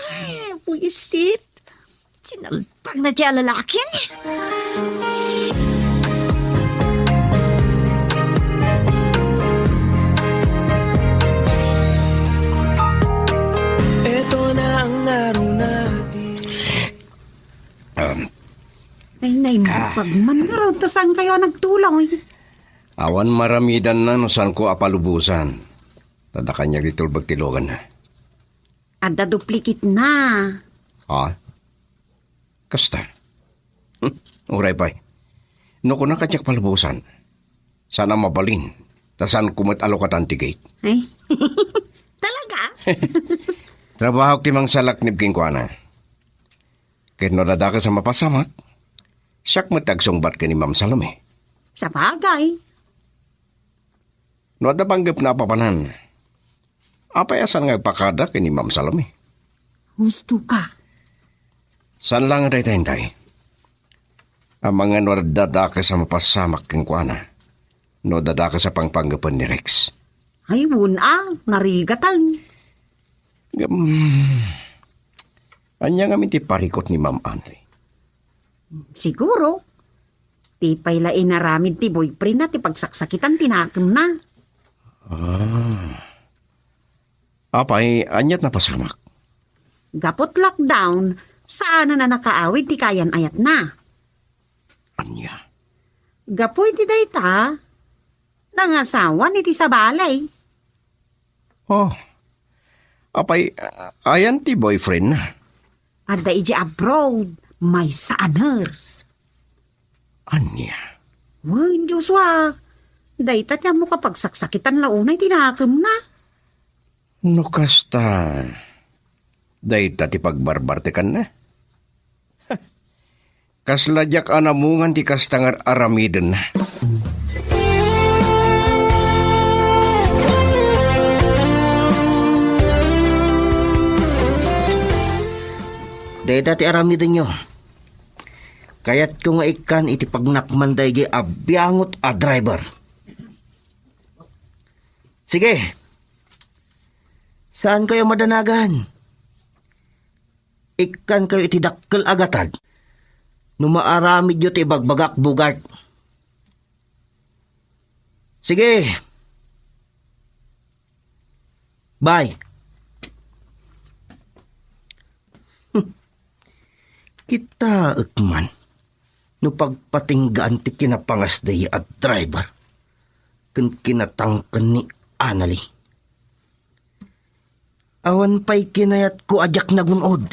Ay, buisit. Sinalbagna diay a lalaki. Eto na ang ngaruna. Um, Nay, nay, ah. Pagman nga raw, ta saan kayo nagtuloy? Awan maramidanna no saanko a palubosan. Ta adda kaniak ditoy tulbag ti loganna. Adda duplicate na. Ha? Kasta? Hmm, uray pay. No kunak a diak palubosan, saan a mabalin, ta saanko met a lukatan ti gate. Ay. Talaga? Trabahok ti mangsalaknib kenkuana. Ket no adda dakes a mapasamak, siak met ti agsungbat ken ni Ma'am Salome. Sabagay. No adda panggepna a papanan, apay a saan nga agpakada ken ni Ma'am Salome? Husto ka. Saan laeng dayta, Inday. Amangan no adda dakes a mapasamak kenkuana, no adda dakes a pangpanggepen ni Rex. Ay, wen a, narigatang. Ngem, ania ngamin ti parikut ni Ma'am Anli? Siguro, ti pay la inaramid ti boyfriend na ti pagsaksakitan ti nakemna. Ah. Apay, aniat napasamak? Gaput lockdown, saanen a nakaawid ti kayan-ayatna. Ania? Gapu iti dayta, nangasawan iti sabali. Oh. Apay, a-, ayan ti boyfriend na? Adda idiay abroad, maysa a nurse. Ania? Wen, Joshua, dayta ti ammok a pagsaksakitan la unay ti nakemna. No kasta, dayta ti pagbarbartekanna? Kasla diak a namungan ti kasta nga ar-aramidenna. Dayta ti aramidenyo. Kayatko nga ikkan iti pagnapman daydi a biangot a driver. Sige. Saan kayo madanagan? Ikkan kayo iti dakkel a gatad no maaramidyo ti ibagbagak, Bogart. Sige. Bye. Kitaek man no pagpatinggaan ti kinapangasda a driver ken kinatangken ni Anali. Awan pay kinayatko a diak nagun-od.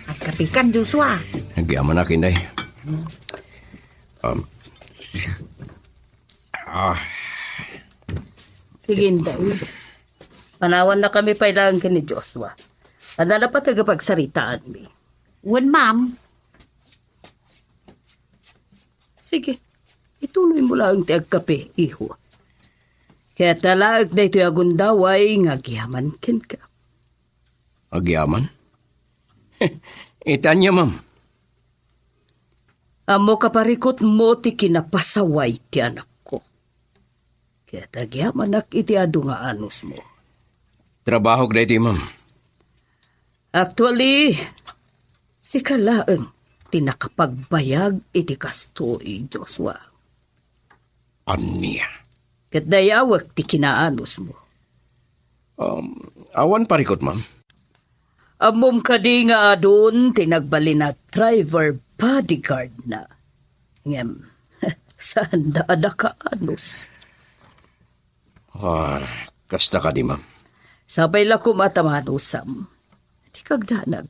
Agkapikan, Joshua. Agyamanak, Inday. Um, ah. Sige, Inday. Panawannakami pay laeng ken ni Joshua. Adda la pateg a pagsaritaanmi. Wen, ma'am. Sige, ituloymo laeng ti agkape, iho. Ket alaek daytoy a gundaway nga agyaman kenka. Agyaman? Iti ania, ma'am? Ammok a parikutmo ti kinapasaway ti anakko. Ket agyamanak iti adu nga anusmo. Trabahok daytoy, ma'am. Actually, sika laeng ti nakapagbayag iti kastoy, Joshua. Ania? Ket dayawek ti kinaanusmo. Um, awan parikut, ma'am. Ammom kadi nga adun ti nagbalin a driver bodyguard na? Ngem, saan da a nakaanus? Ah, kasta kadi, ma'am. Sapay la koma ta maanusam. Ti kagdanag,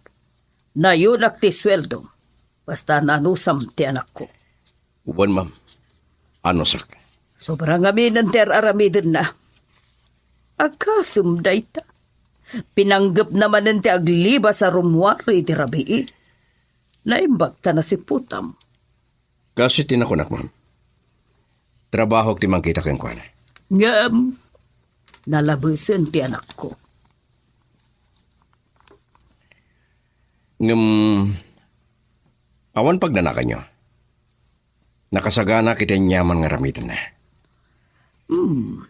nayunak ti sueldo. Basta naanusam ti anakko. Wen, ma'am. Anusak. Sobra ngamin ti ar-aramidenna. Agasem dayta. Pinanggepna manen ti aglibas a rummuar iti rabii. Naimbag ta nasiputam. Kas iti nakunak, ma'am. Trabahok ti mangkita kenkuana. Ngem, nalabesen ti anakko. Ngem, awan pagnanakanyo. Nakasaganak iti aniaman nga aramidenna. Hmm.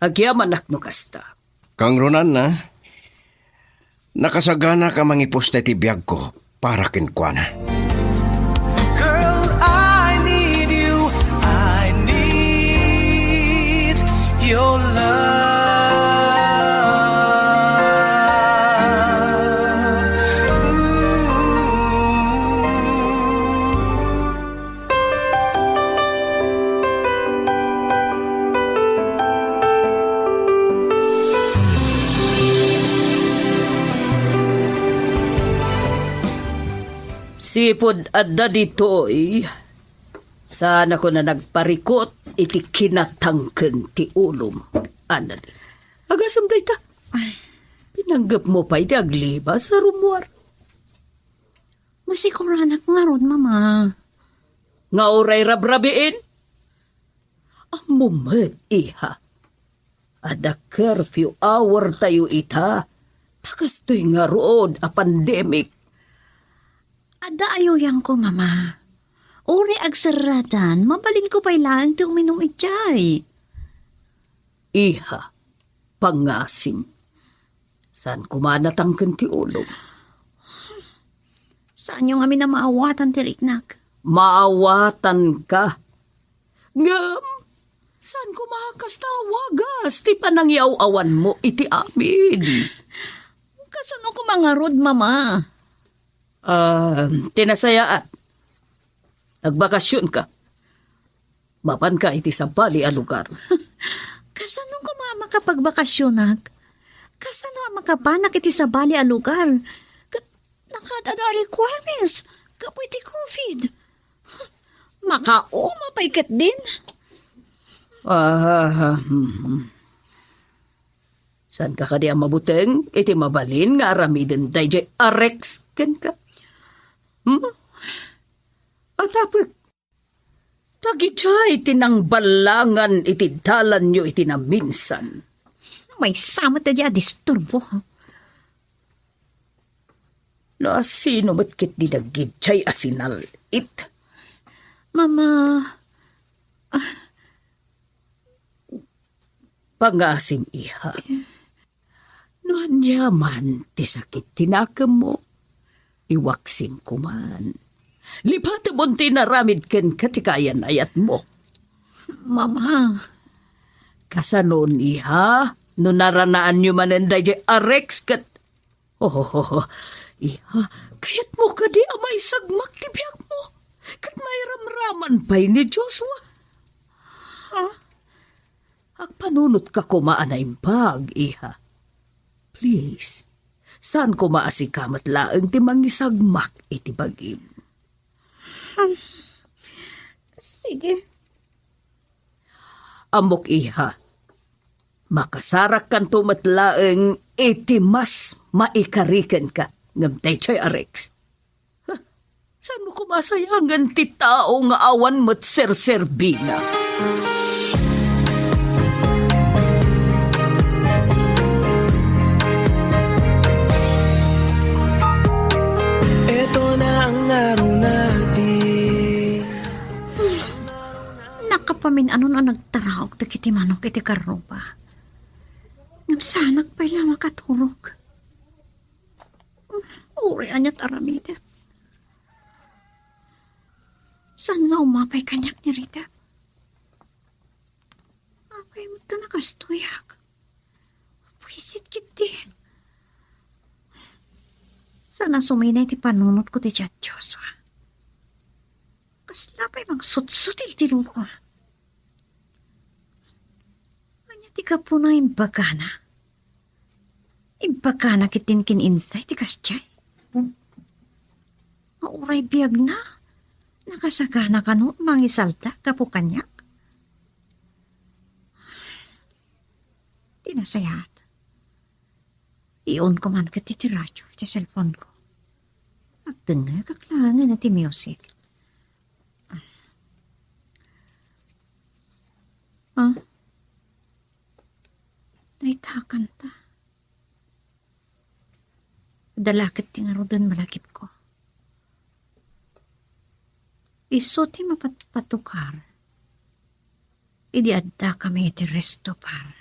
Agyamanak no kasta. Kangrunanna, nakasaganak a mangipusta iti biagko para kenkuana. Girl, I need you. I need your love. Ooh. Sipud adda ditoy, saanakon a nagparikut iti kinatangken ti ulom. Anad, agasem dayta. Ay. Pinanggepmo pay ti aglibas a rummuar. Masiguranak ngarud, Mama. Nga uray rabrabiin? Ammom met, iha. Adda curfew hour tayo ita. Ta kastoy ngarud a pandemic. Adda ayuyanko, Mama. Uray agserratan, mabalinko pay laeng ti uminum idiay. Iha, pangasim. Saan koma a natangken ti ulom? Saanyo ngamin a maawatan ti riknak? Maawatanka. Ngem, saan koma a kasta a wagas ti panangyaw-awanmo iti amin? Kasano koma ngarud, Mama? Ah, ti nasayaat. Nagbakasionka. Mapanka iti sabali a lugar. Kasano koma a makapagbakasionak? Kasano a makapanak iti sabali a lugar? Ket nakaad-ada a requirements gapu iti covid. Makauma pay ketdin. Ah, hmm. Saanka kadi a mabuteng iti mabalin nga aramiden daydiay a Rex kenka? Hmm? Atapek, tagidiay ti nangballangan iti dalanyo iti naminsan. Maysa met daydiay a disturbo. No asino met ketdi dagidiay a sinal-it? Mama, ah, Pangasim, iha. No aniaman ti sakit ti nakemmo, iwaksim koman. Lipatemon ti inaramid kenka ti kayan-ayatmo. Mama. Kasanon, iha, no naranaanyo manen daydiay a Rex ket Oh, iha, kayatmo kadi a maisagmak ti biagmo ket mairamraman pay ni Joshua? Ha? Agpanunotka koma a naimbag, iha. Please, saan koma a sika met laeng ti mangisagmak iti bagim. Sige. Ammok, iha. Makasarakkanto met laeng iti mas maikari kenka ngem daytoy a Rex. Huh? Saanmo koma a sayangen ti tao nga awan met serserbina? Eto na ang araw natin. Nakapamin-anon a nagtaraok dagiti manok iti karruba. Ngem saanak pay la makaturog. Uray aniat aramidek. Saan nga umapay kaniak ni Rita? Apay met ta nakastoyak? Buisit ketdi. Saan a suminay ti panunotko ti Joshua. Kasla pay mangsutsut iti loko. Ania ti gapuna imbagana? Imbagana ketdin ken Inday ti kasdiay? Nga uray biagna, nakasagana kano mangisalda gapu kaniak? Ti nasayaat, iunko man ketdi ti radio iti cellphone-ko. Agdengngegak laengen iti music. Ah. Dayta a kanta. Adda la ket ti ngaruden malagipko. Isu ti mapatpatukar idi addakami iti resto bar.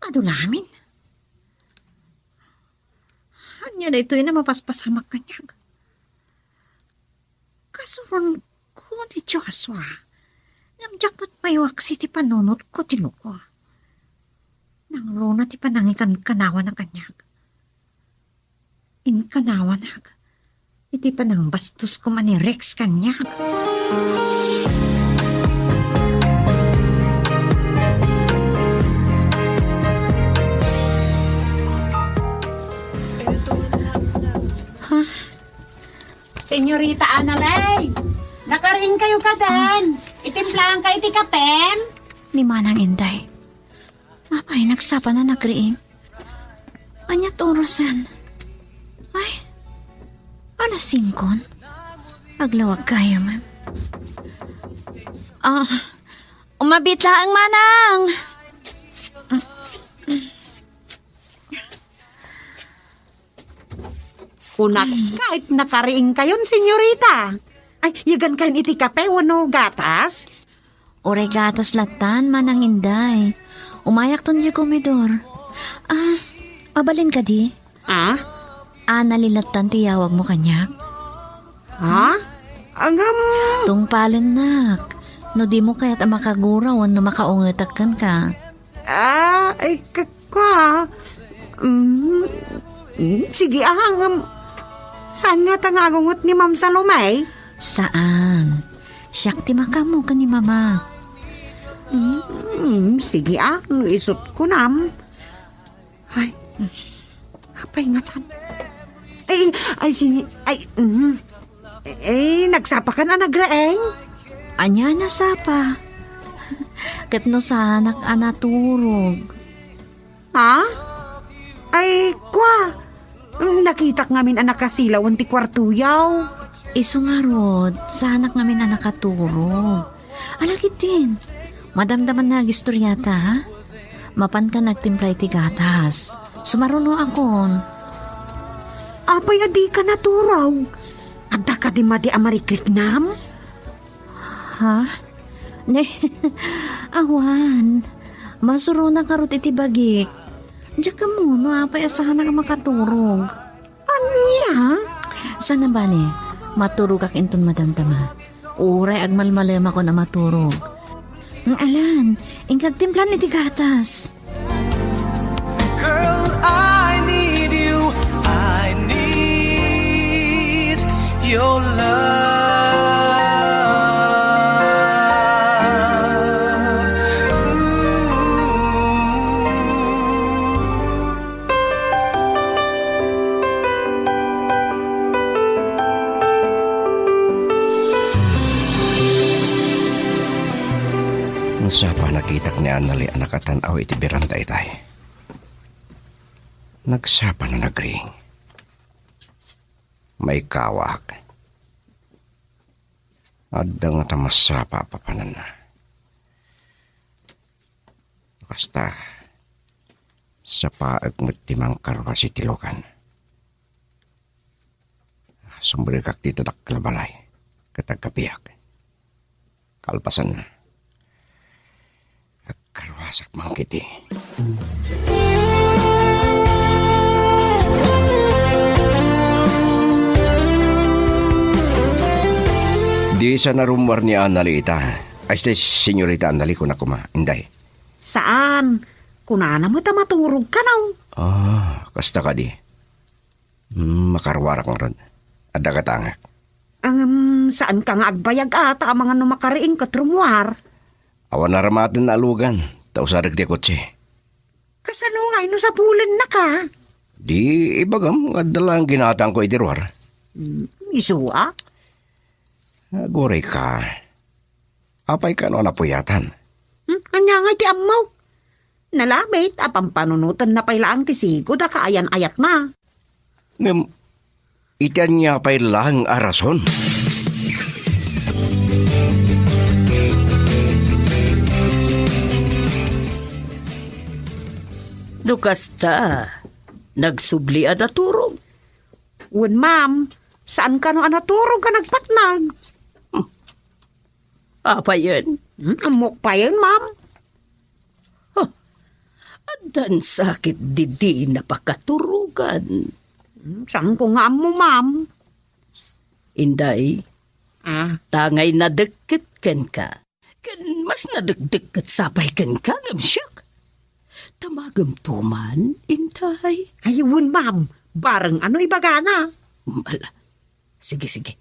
Adu la amin. Ania daytoy a mapaspasamak kaniak? Kasuronko ni Joshua, ngem diak met maiwaksi ti panunotko ti loko. Nangruna ti panangikankanawana kaniak. Inkanawanak iti panangbastosko man ni Rex kaniak. Ha? Senyorita Analay, nakariingkayo kaden. Itimplaankayo ti kapem? Ni Manang Inday. Apay, nagsapa na nagriing. Aniat orasen? Ay, alas singkon. Aglawag gayam. Ah, umabit laeng, Manang. Kunak, ket nakariingkayon, senyorita. Ay, yagankayon iti kape wenno gatas? Uray gatas lattan, Manang Inday. Umayakton diay komedor. Ah, mabalin kadi? Ah? Anali lattan ti yawagmo kaniak. Ha? Ngem, tungpalennak. No dimo kayat a makagura wenno makaungetak kenka. Ah, ay, k-, kua. Mm, mm, sige, ah, ngem, saan ngata nga agunget ni Ma'am Salome? Saan. Siak ti makaammo ken ni Mama. Mm, sige, ah, no isut' kunam. Ay, apay ngatan? Ay, ay, sini-, ay, mm. Eh, nagsapakan a nagraeng? Ania a nasapa? Ket no saanak a naturog. Ha? Ay, kua. Nakitak ngamin a nakasilawen ti kuartoyo. Isu ngarud, saanak ngamin a nakaturog. Ala ketdin, madamdaman nga agistoriata, ha? Mapanka nagtimpla iti gatas. Sumarunoakon. Apay a dika naturog? Adda kadi madi a marikriknam? Ha? Ne, awan. Masuronak ngarud iti bagik. Diak ammo no apay a saanak a makaturog. Ania? Saan a bale, maturogak inton madamdama. Uray agmalmalemakon a maturog. Alan, inka agtimplan iti gatas. Girl, I need you. I need your love. Ooh. Nagsapa nakitak ni Anali a nakatan-aw iti beranda itay. Nagsapa na nagriing. Maikawak. Adda ngata masapa a papananna. Kasta, sapaek met ti mangkarwas iti lugan. Sumrekak dita dakkel a balay, ket agkapiak. Kalpasanna, Sakbay ketdi. Di sa narummuar ni Anali ita. Ay, si Senyorita Anali, kunak koma, Inday. Saan. Kunana met a maturog kano. Ah, kasta kadi. Hmm, makaruarak ngarud. Adda katangak. Ngem, saanka nga agbayag a, ta amangan no makariing ket rummuar. Awan naramaten a alugan, ta usadek ti kotse. Kasano ngay no sapulennaka? Di ibagam nga adda laeng ginataangko iti ruar. Hmm, isu a? Aguray ka. Apay kano a napuyatan? Hmm, ania ngay ti ammok? Nalabit a pampanunotenna pay laeng ti sigud a kaayan-ayatna. Ngem, iti ania pay laeng a rason? No kasta, nagsubli a naturog. Wen, ma'am, saan kano a naturog a nagpatnag? Hmm. Apayen? Hmm, ammok payen, ma'am. Huh. Addan sakit didi napakaturogan. Hmm, saanko nga ammo, ma'am. Inday, ah, tangay nadekket kenka. Ken mas nadekdek ket sapay kenka ngem siak. Tamagem to man, Inday. Ay, wen, ma'am. Bareng ano ibagana? Ala. Sige, sige.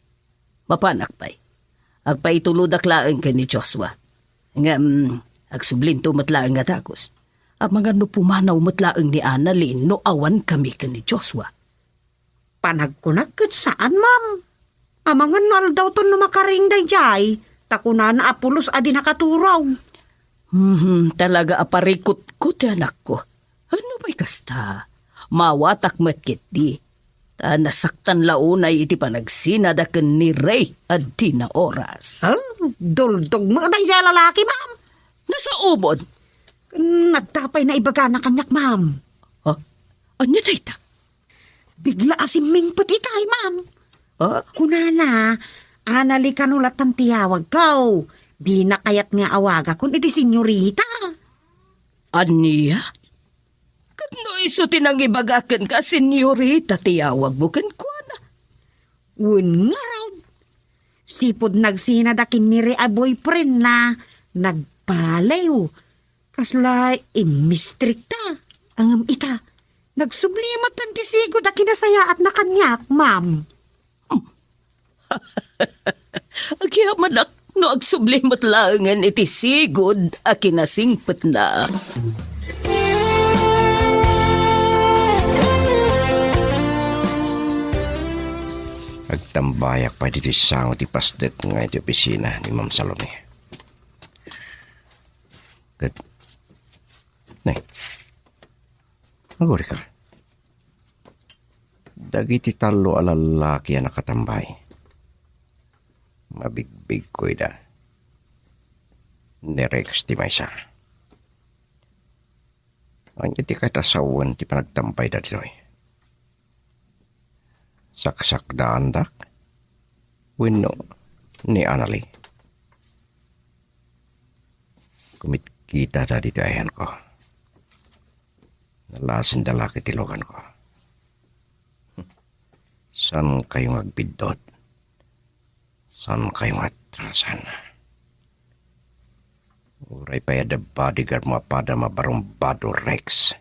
Mapanak pay. Agpaitulodak laeng ken ni Joshua. Ngem, agsublinto met laeng a dagus. Amangan no pumanaw met laeng ni Annalyn no awan kami ken ni Joshua. Panagkunak ket saan, ma'am. Amangan no aldawton no makariing daydiay, ta kunana a pulos a di nakaturog. Hmm, talaga a parikutko ti anakko. Ano pay kasta? Maawatak met ketdi. Ta nasaktan la unay iti panagsinada ken ni Ray a di naoras. Ah, duldog met daydiay a lalaki, ma'am. Nasaomon. Ken adda pay naibagana kaniak, ma'am. Ha? Ania dayta? Bigla a simmingpet itay, ma'am. Ah? Kunana, Annalyn kano lattan ti awagko. Dina kayat nga awagakon iti senyorita. Ania? Ket no isu ti nangibaga kenka, senyorita ti awagmo kenkuana? Wen ngarud. Sipud nagsinada ken ni Ray a boyfriendna, nagbaliw. Kasla immistrikta. Ngem ita, nagsubli met ti sigud a kinasayaatna kaniak, ma'am. Agyamanak no agsubli met laengen iti sigud a kinasingpetna. Agtambayak pay ditoy sango ti pasdek nga iti opisina ni Ma'am Salome. Ket, ne, agurika. Dagiti tallo a lallaki a nakatambay, mabigbigko ida. Ni Rex ti maysa. Ania ti kayat a sawen ti panagtambayda ditoy? Saksakdaandak wenno ni Annalyn? Kumitkitada ditoy ayanko. Nalasenda la ket ti luganko. Saan kayo nga agbiddut? Saan kayo nga atrasan? Uray pay adda bodyguard mo a pada mabarumbado, Rex.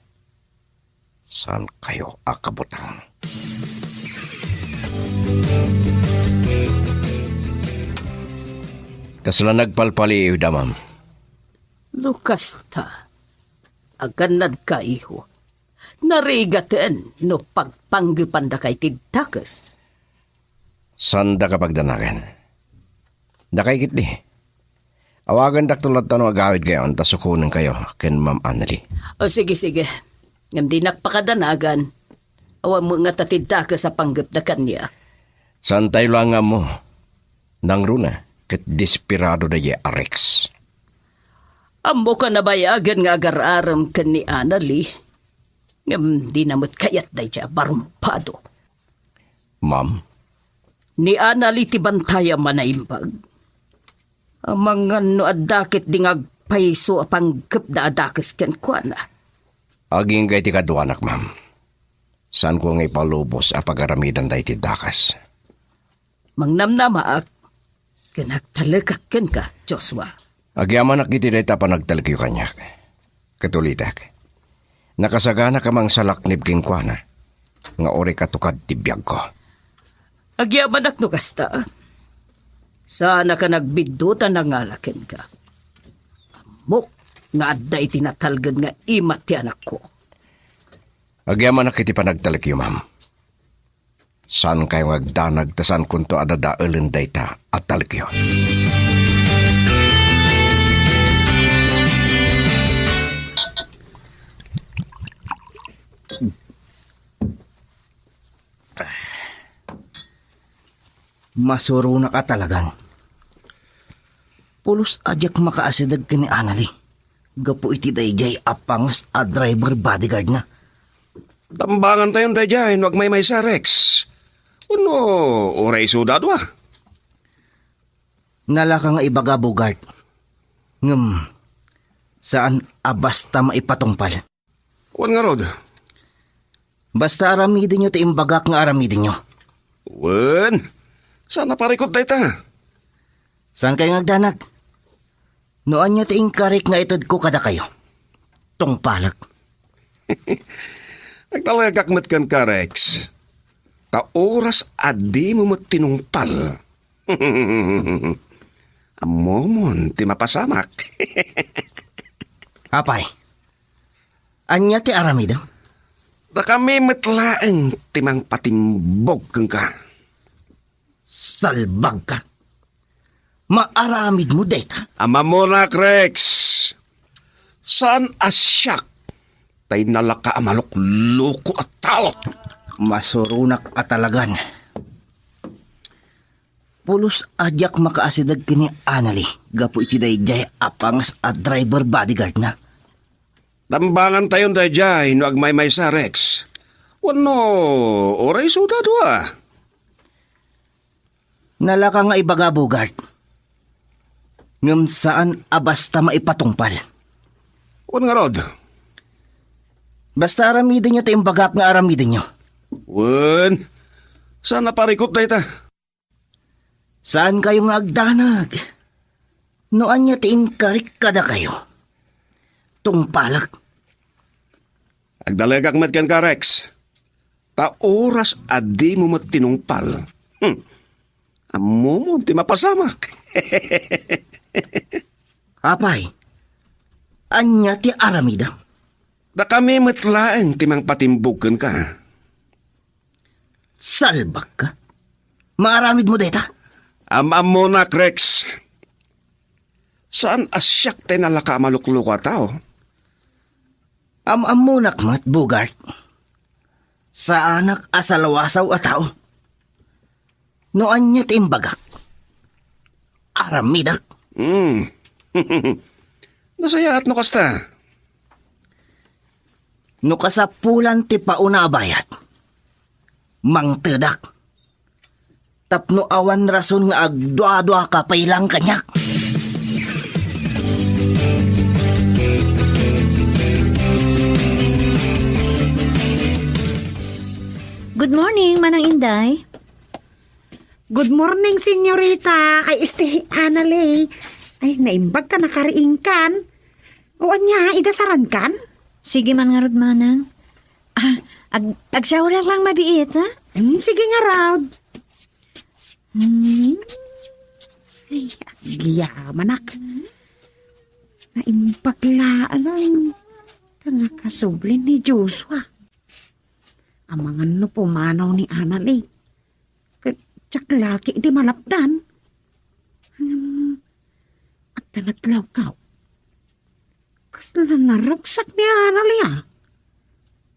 Saan kayo a kabutang? Kasla nagpalpaliiwda, ma'am. No kasta, agannadka, iho. Narigaten no pagpanggepandaka iti dakes. Saandaka pagdanagan. Dakay ketdi. Awagandakto latta no agawidkayon ta sukonenkayo ken Ma'am Annalyn. O, sige, sige. Ngem dinak pakadanagan. Awan met ngata ti dakes a panggepda kaniak. Saantayo la nga ammo. Nangruna ket desperado daydiay a Rex. Ammok a nabayagen nga agar-arem ken ni Annalyn. Ngem dina met kayat daydiay a barumbado. Ma'am? Ni Annalyn ti bantayam a naimbag. Amangan no adda ketdi nga payso a panggepda a dakes kenkuana. Agingga iti kaduanak, ma'am. Saanko nga ipalubos a pagaramidan daytoy dakes. Mangnamnamaak ken agtalekak kenka, Joshua. Agyamanak iti dayta a panagtalekyo kaniak. Ket ulitek, nakasaganak a mangsalaknib kenkuana nga uray katukad ti biagko. Agyamanak no kasta. Saanak a nagbiddutan a nangala kenka. Ammok nga adda iti natalged nga imat ti anakko. Agyamanak iti panagtalekyo, ma'am. Saankayo nga agdanag ta saankonto a dadaelen dayta a talekyo. Masuronak a talagan. Pulos a diak makaasideg ken ni Anali gapu iti daydiay a pangas a driver bodyguard na. Tambangantayon daydiay no agmaymaysa, Rex. Wenno uray isuda a dua? Nalaka nga ibaga, Bogart. Ngem, saan a basta maipatungpal. Wen ngarud? Basta aramidenyo ti imbagak nga aramidenyo. Wen, saan a parikut dayta? Saankayo nga agdanag? No ania ti inkarik nga itedko kadakayo, tungpalek. Agtalekak met kenka, Rex. Ta oras a dimo met tinungpal, ammomon ti mapasamak. Apay, ania ti aramidem? Dakami met laeng ti mangpatimbog kenka. Salbagka! Maaramidmo dayta? Ammonak, Rex. Saan a siak tay nalaka a malukloko a tao. Masuronak a talagan. Pulos a diak makaasideg ken ni Anali gapu iti daydiay a pangas a driver bodyguard na. Tambangantayon daydiay no agmaymaysa, Rex. Wenno uray isuda a dua? Nalaka nga ibaga, Bogart. Ngem saan a basta maipatungpal. Wen ngarud? Basta aramidenyo ti imbagak nga aramidenyo. Wen, saan a parikut dayta? Saankayo nga agdanag? No ania ti inkarik kadakayo, tungpalek. Agtalekak met kenka, Rex. Ta oras a dimo met tinungpal, hmm, ammomon ti mapasamak. Apay, ania ti aramidem? Dakami met laeng ti mangpatimbog kenka. Salbagka! Maaramidmo dayta? Am-ammonak, Rex. Saan a siak tay nalaka a malukloko a tao. Am-ammonak met, Bogart. Saanak a salwasaw a tao. No ania ti imbagak, aramidek. Hmm. Nasayaat no kasta. No kasapulan ti pauna a bayad, mangtedak. Tapno awan rason nga agduaduaka pay lang kaniak. Good morning, Manang Inday. Good morning, senyorita. Ay, este, Anali. Ay, naimbag ka, nakariingkan. O ania, idasarankan? Sige man ngarud, Manang. Ah, ag-, ag-shower lang mabiit, ha? Hmm, sige ngarud. Hmm. Ay, agyamanak. Naimbag laeng. Kangkasubli ni Joshua. Amangan no pumanaw ni Anali. Ket diak la ketdi malapdan. Hmm. Adda natlawkaw. Kasla naragsak ni Anali, a.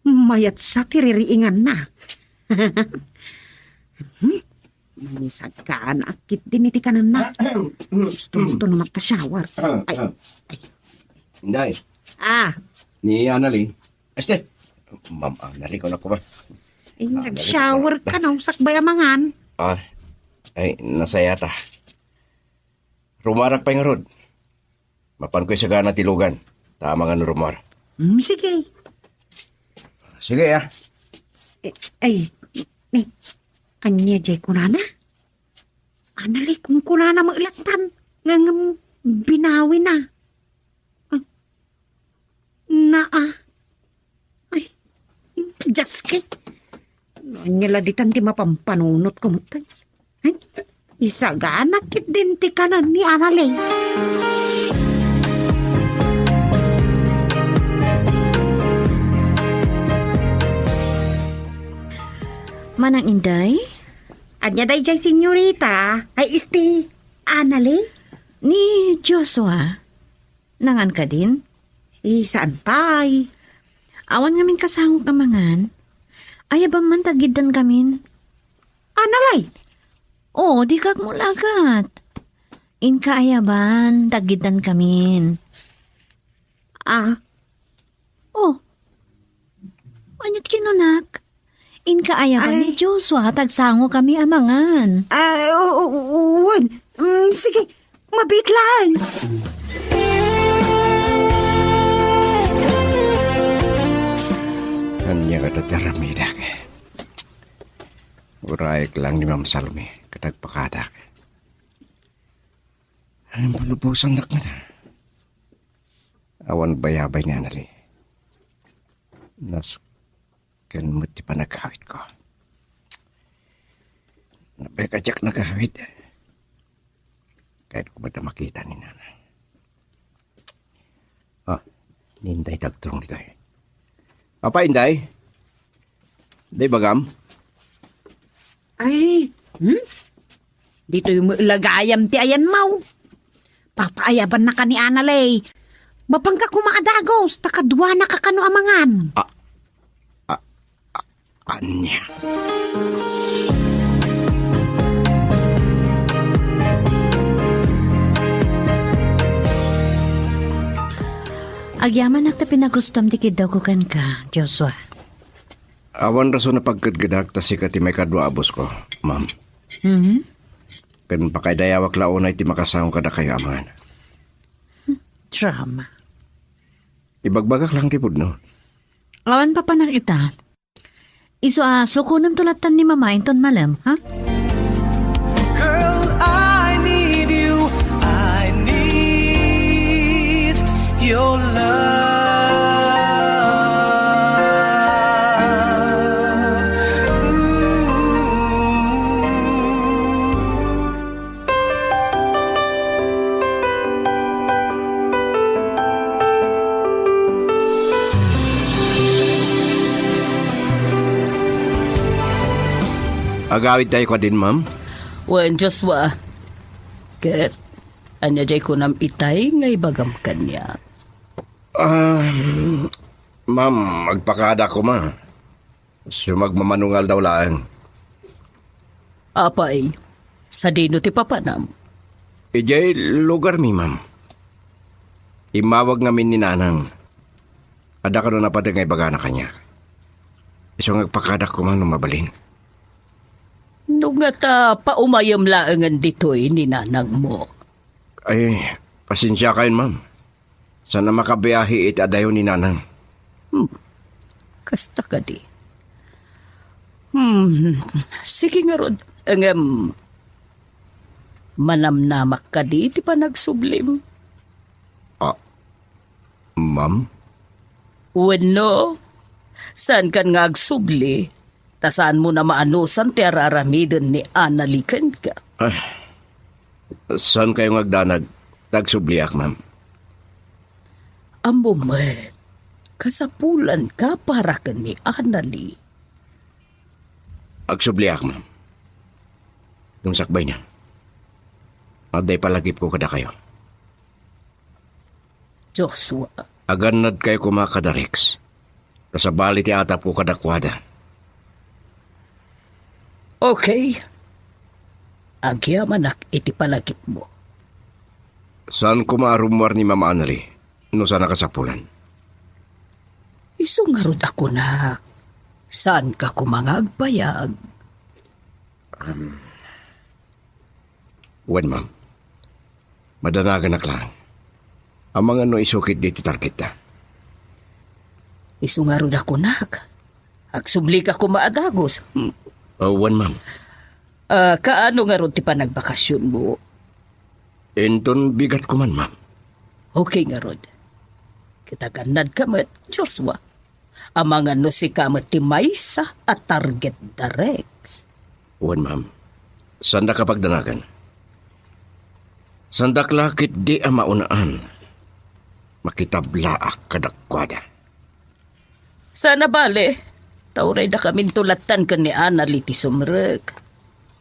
Mayat sa ti ririinganna. Hmm? Manisagkan a ketdi iti kanenna. Gusto mo to na magka-shower. Ay, ay. Inday. Ah. Ni Anali. Este. Ma'am Anali, kunak ko ba? Ay, Anali, nag-shower kunak. Ka, no? Sakbay amangan. Ah. Ay, nasayata. Rumarak pay ngarud. Mapanko isagana ti lugan. Ta amangan no rummuar. Mm, sige. Sige, ah. Eh, ay, eh, ania jay kunana? Anali, kunkunana met lattan. Ngem binawina. Ah, naa. Ay, Dios ko. Ania la ditan ti mapampanunotko met. Ay, isagana ketdin ti kanen ni Anali. Manang Inday? Ania dayjay, senyorita? Ay, isti, Anali? Ni Joshua. Nangan kadin? Eh, saan pay? Awan ngamin kasangok a mangan. Ayabam man ta aggiddan kamin. Anali? Oo, dika agmulagat. Inka ayabam ta aggiddan kamin. Ah. Oh. Aniat kinunak? Inka ayabam ni Joshua, ta agsango kami a mangan. Ah, o-, o-, wen. Mm, sige, mabiit laeng. Ania ngata ti aramidek? Urayek laeng ni Ma'am Salome, ket agpakadak. Ay, malubosannak ngata. Awan bayabay ni Anali. Nasken met ti panagawidko. Napay ka diak nagawid. Kayatko met a makita ni Nanang. Ah, ni Inday ti agturong ditoy. Apay, Inday? Di bagam? Ay, hmm? Ditoy met la gayam ti ayanmaw. Papaayabannak ni Anali. Mapanka koma a dagus, ta kaduanaka kano a mangan. Ah, ah, ah, ania? Agyamanak ta pinagustom ti kiddawko kenka, Joshua. Awan rason a pagkedkedak ta sika ti maikadua a bosko, ma'am. Mhm. Ken pakaidayawak la unay ti makasango kadakayo a mangan. Drama. Ibagbagak lang ti pudno. Awan papanak ita. Isu a sukonem to lattan ni Mama inton malem, ha? Girl, I need you. I need your love. Ooh. Agawid tayo kadin, ma'am? Wen, Joshua. Ket, ania jay kunam itay nga ibagam kaniak? Ah, ma'am, agpakada koma. Sumagmamano nga aldaw laeng. Apay, sadino ti papanam? Idiay lugarmi, ma'am. Immawag ngamin ni Nanang. Adda kano napateg nga ibagana kaniak. Isu nga agpakadak koma no mabalin. No ngata, paumayem laengen ditoy ni Nanangmo. Ay, pasensiakayon, ma'am. Saan a makabiahe iti adayo ni Nanang. Hmm. Kasta kadi. Hmm. Sige ngarud. Ngem, manamnamak kadi ti panagsublim? Ah, ma'am? Wenno, saankan nga agsubli, ta saanmo a maanusan ti ar-aramiden ni Anali kenka. Ah, saankayo nga agdanag ta agsubliak, ma'am? Ammom met, kasapulanka para ken ni Anali. Agsubliak, ma'am. Ngem sakbayna, adda ipalagipko kadakayo. Joshua. Agannadkayo koma kada Rex. Ta sabali ti atapko kadakuada. Okay. Agyamanak iti palagipmo. Saan koma a rummuar ni Mama Anali no saan a kasapulan? Isu ngarud a kunak, saanka koma nga agbayag. Um, Wen, ma'am. Madanaganak laeng. Amangan no isu ketdi ti targetda. Isu ngarud a kunak. Agsublika koma a dagus. Hmm. Oh, wen, ma'am. Ah, kaano ngarud ti panagbakasionmo? Inton bigat ko man, ma'am. Okay ngarud. Ket agannadka met, Joshua. Amangan no sika met ti maysa a target da, Rex. Wen, ma'am. Saandaka pagdanagan. Saandak la ketdi a maunaan. Makitablaak kadakuada. Saan a bale, ta uray dakaminto lattan ken ni Anali ti sumrek.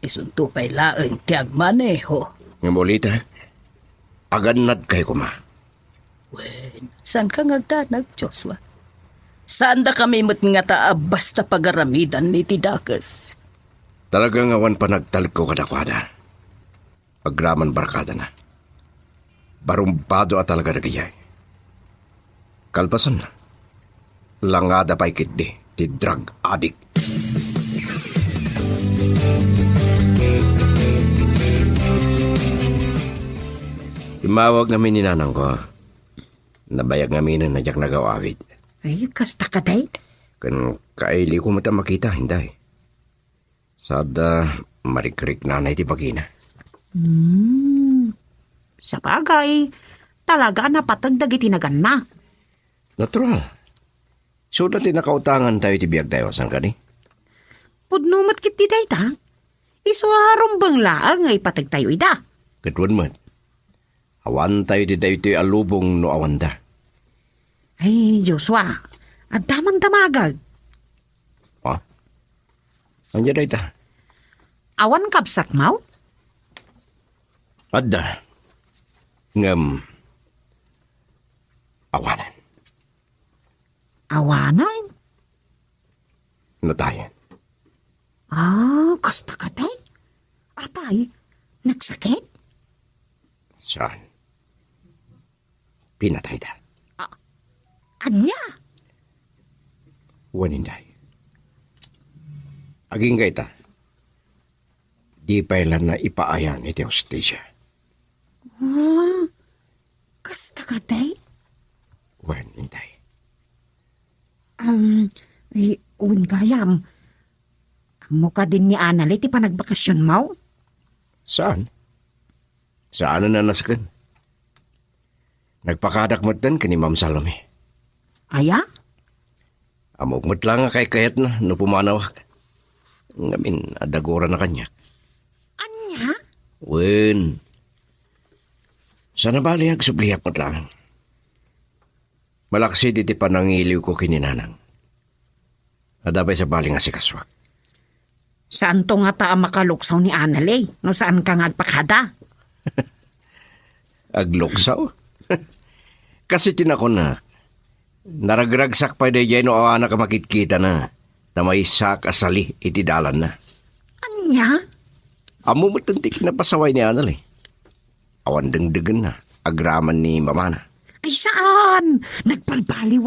Isunto pay laeng ti agmaneho. Ngem ulitek, agannadkayo koma. Wen, saanka nga agdanag, Joshua? Saandakami met ngata a basta pagaramidan iti dakes. Talaga nga awan panagtalekko kadakuada. Agraman barkadana. Barumbado a talaga dagiti. Kalpasanna, langada pay ketdi ti drug addict. Immawag ngamin ni nanangko. Nabayag ngaminen a diak nagaw-awid. Ay, kasta kadi? Ken kailiwko met a makita, Inday. Saanda, marikriknana iti bagina. Hmm. Sabagay, talaga a napateg dagiti naganna. Natural. Isuda ti nakautangantayo iti biagtayo, saan kadi? Pudno met ketdi dayta. Isu a rumbeng laeng nga ipategtayo ida. Ket wen met. Awantayo iti daytoy a lubong no awanda. Ay, Joshua, adda man damagek. Ha? Ania dayta? Awan kabsatmo? Adda. Ngem, awanen. Awanen? Natayen. Ah, kasta kadi? Apay, nagsakit? Saan? Pinatayda. Ah, ania? Wen, Inday. Agingga ita, di pay la naipaayan iti hustisia. Ah, kasta kadi? Wen, Inday. Um, ay, wen gayam. Ammo kadin ni Anali ti panagbakasionmo? Saan? Saanen a nasken. Nagpakadak metten ken ni Ma'am Salome. Aya? Ammok met la nga kaykayatna no pumanawak. Ngamin, adda gurana kaniak. Ania? Wen. Saan a bale, agsubliak met laeng. Malaksid iti panangiliwko ken ni Nanang. Adda pay sabali nga sikasuak. Saanto ngata a makaluksaw ni Anali no saanka nga agpakada? Agluksaw? Kas iti nakunak, naragragsak pay daydiay no awanak a makitkitana, ta maysaak a sali iti dalanna. Ania? Ammo met ti kinapasaway ni Anali. Awan dengdegenna, agraman ni mamana. Ay saan! Nagbalbaliw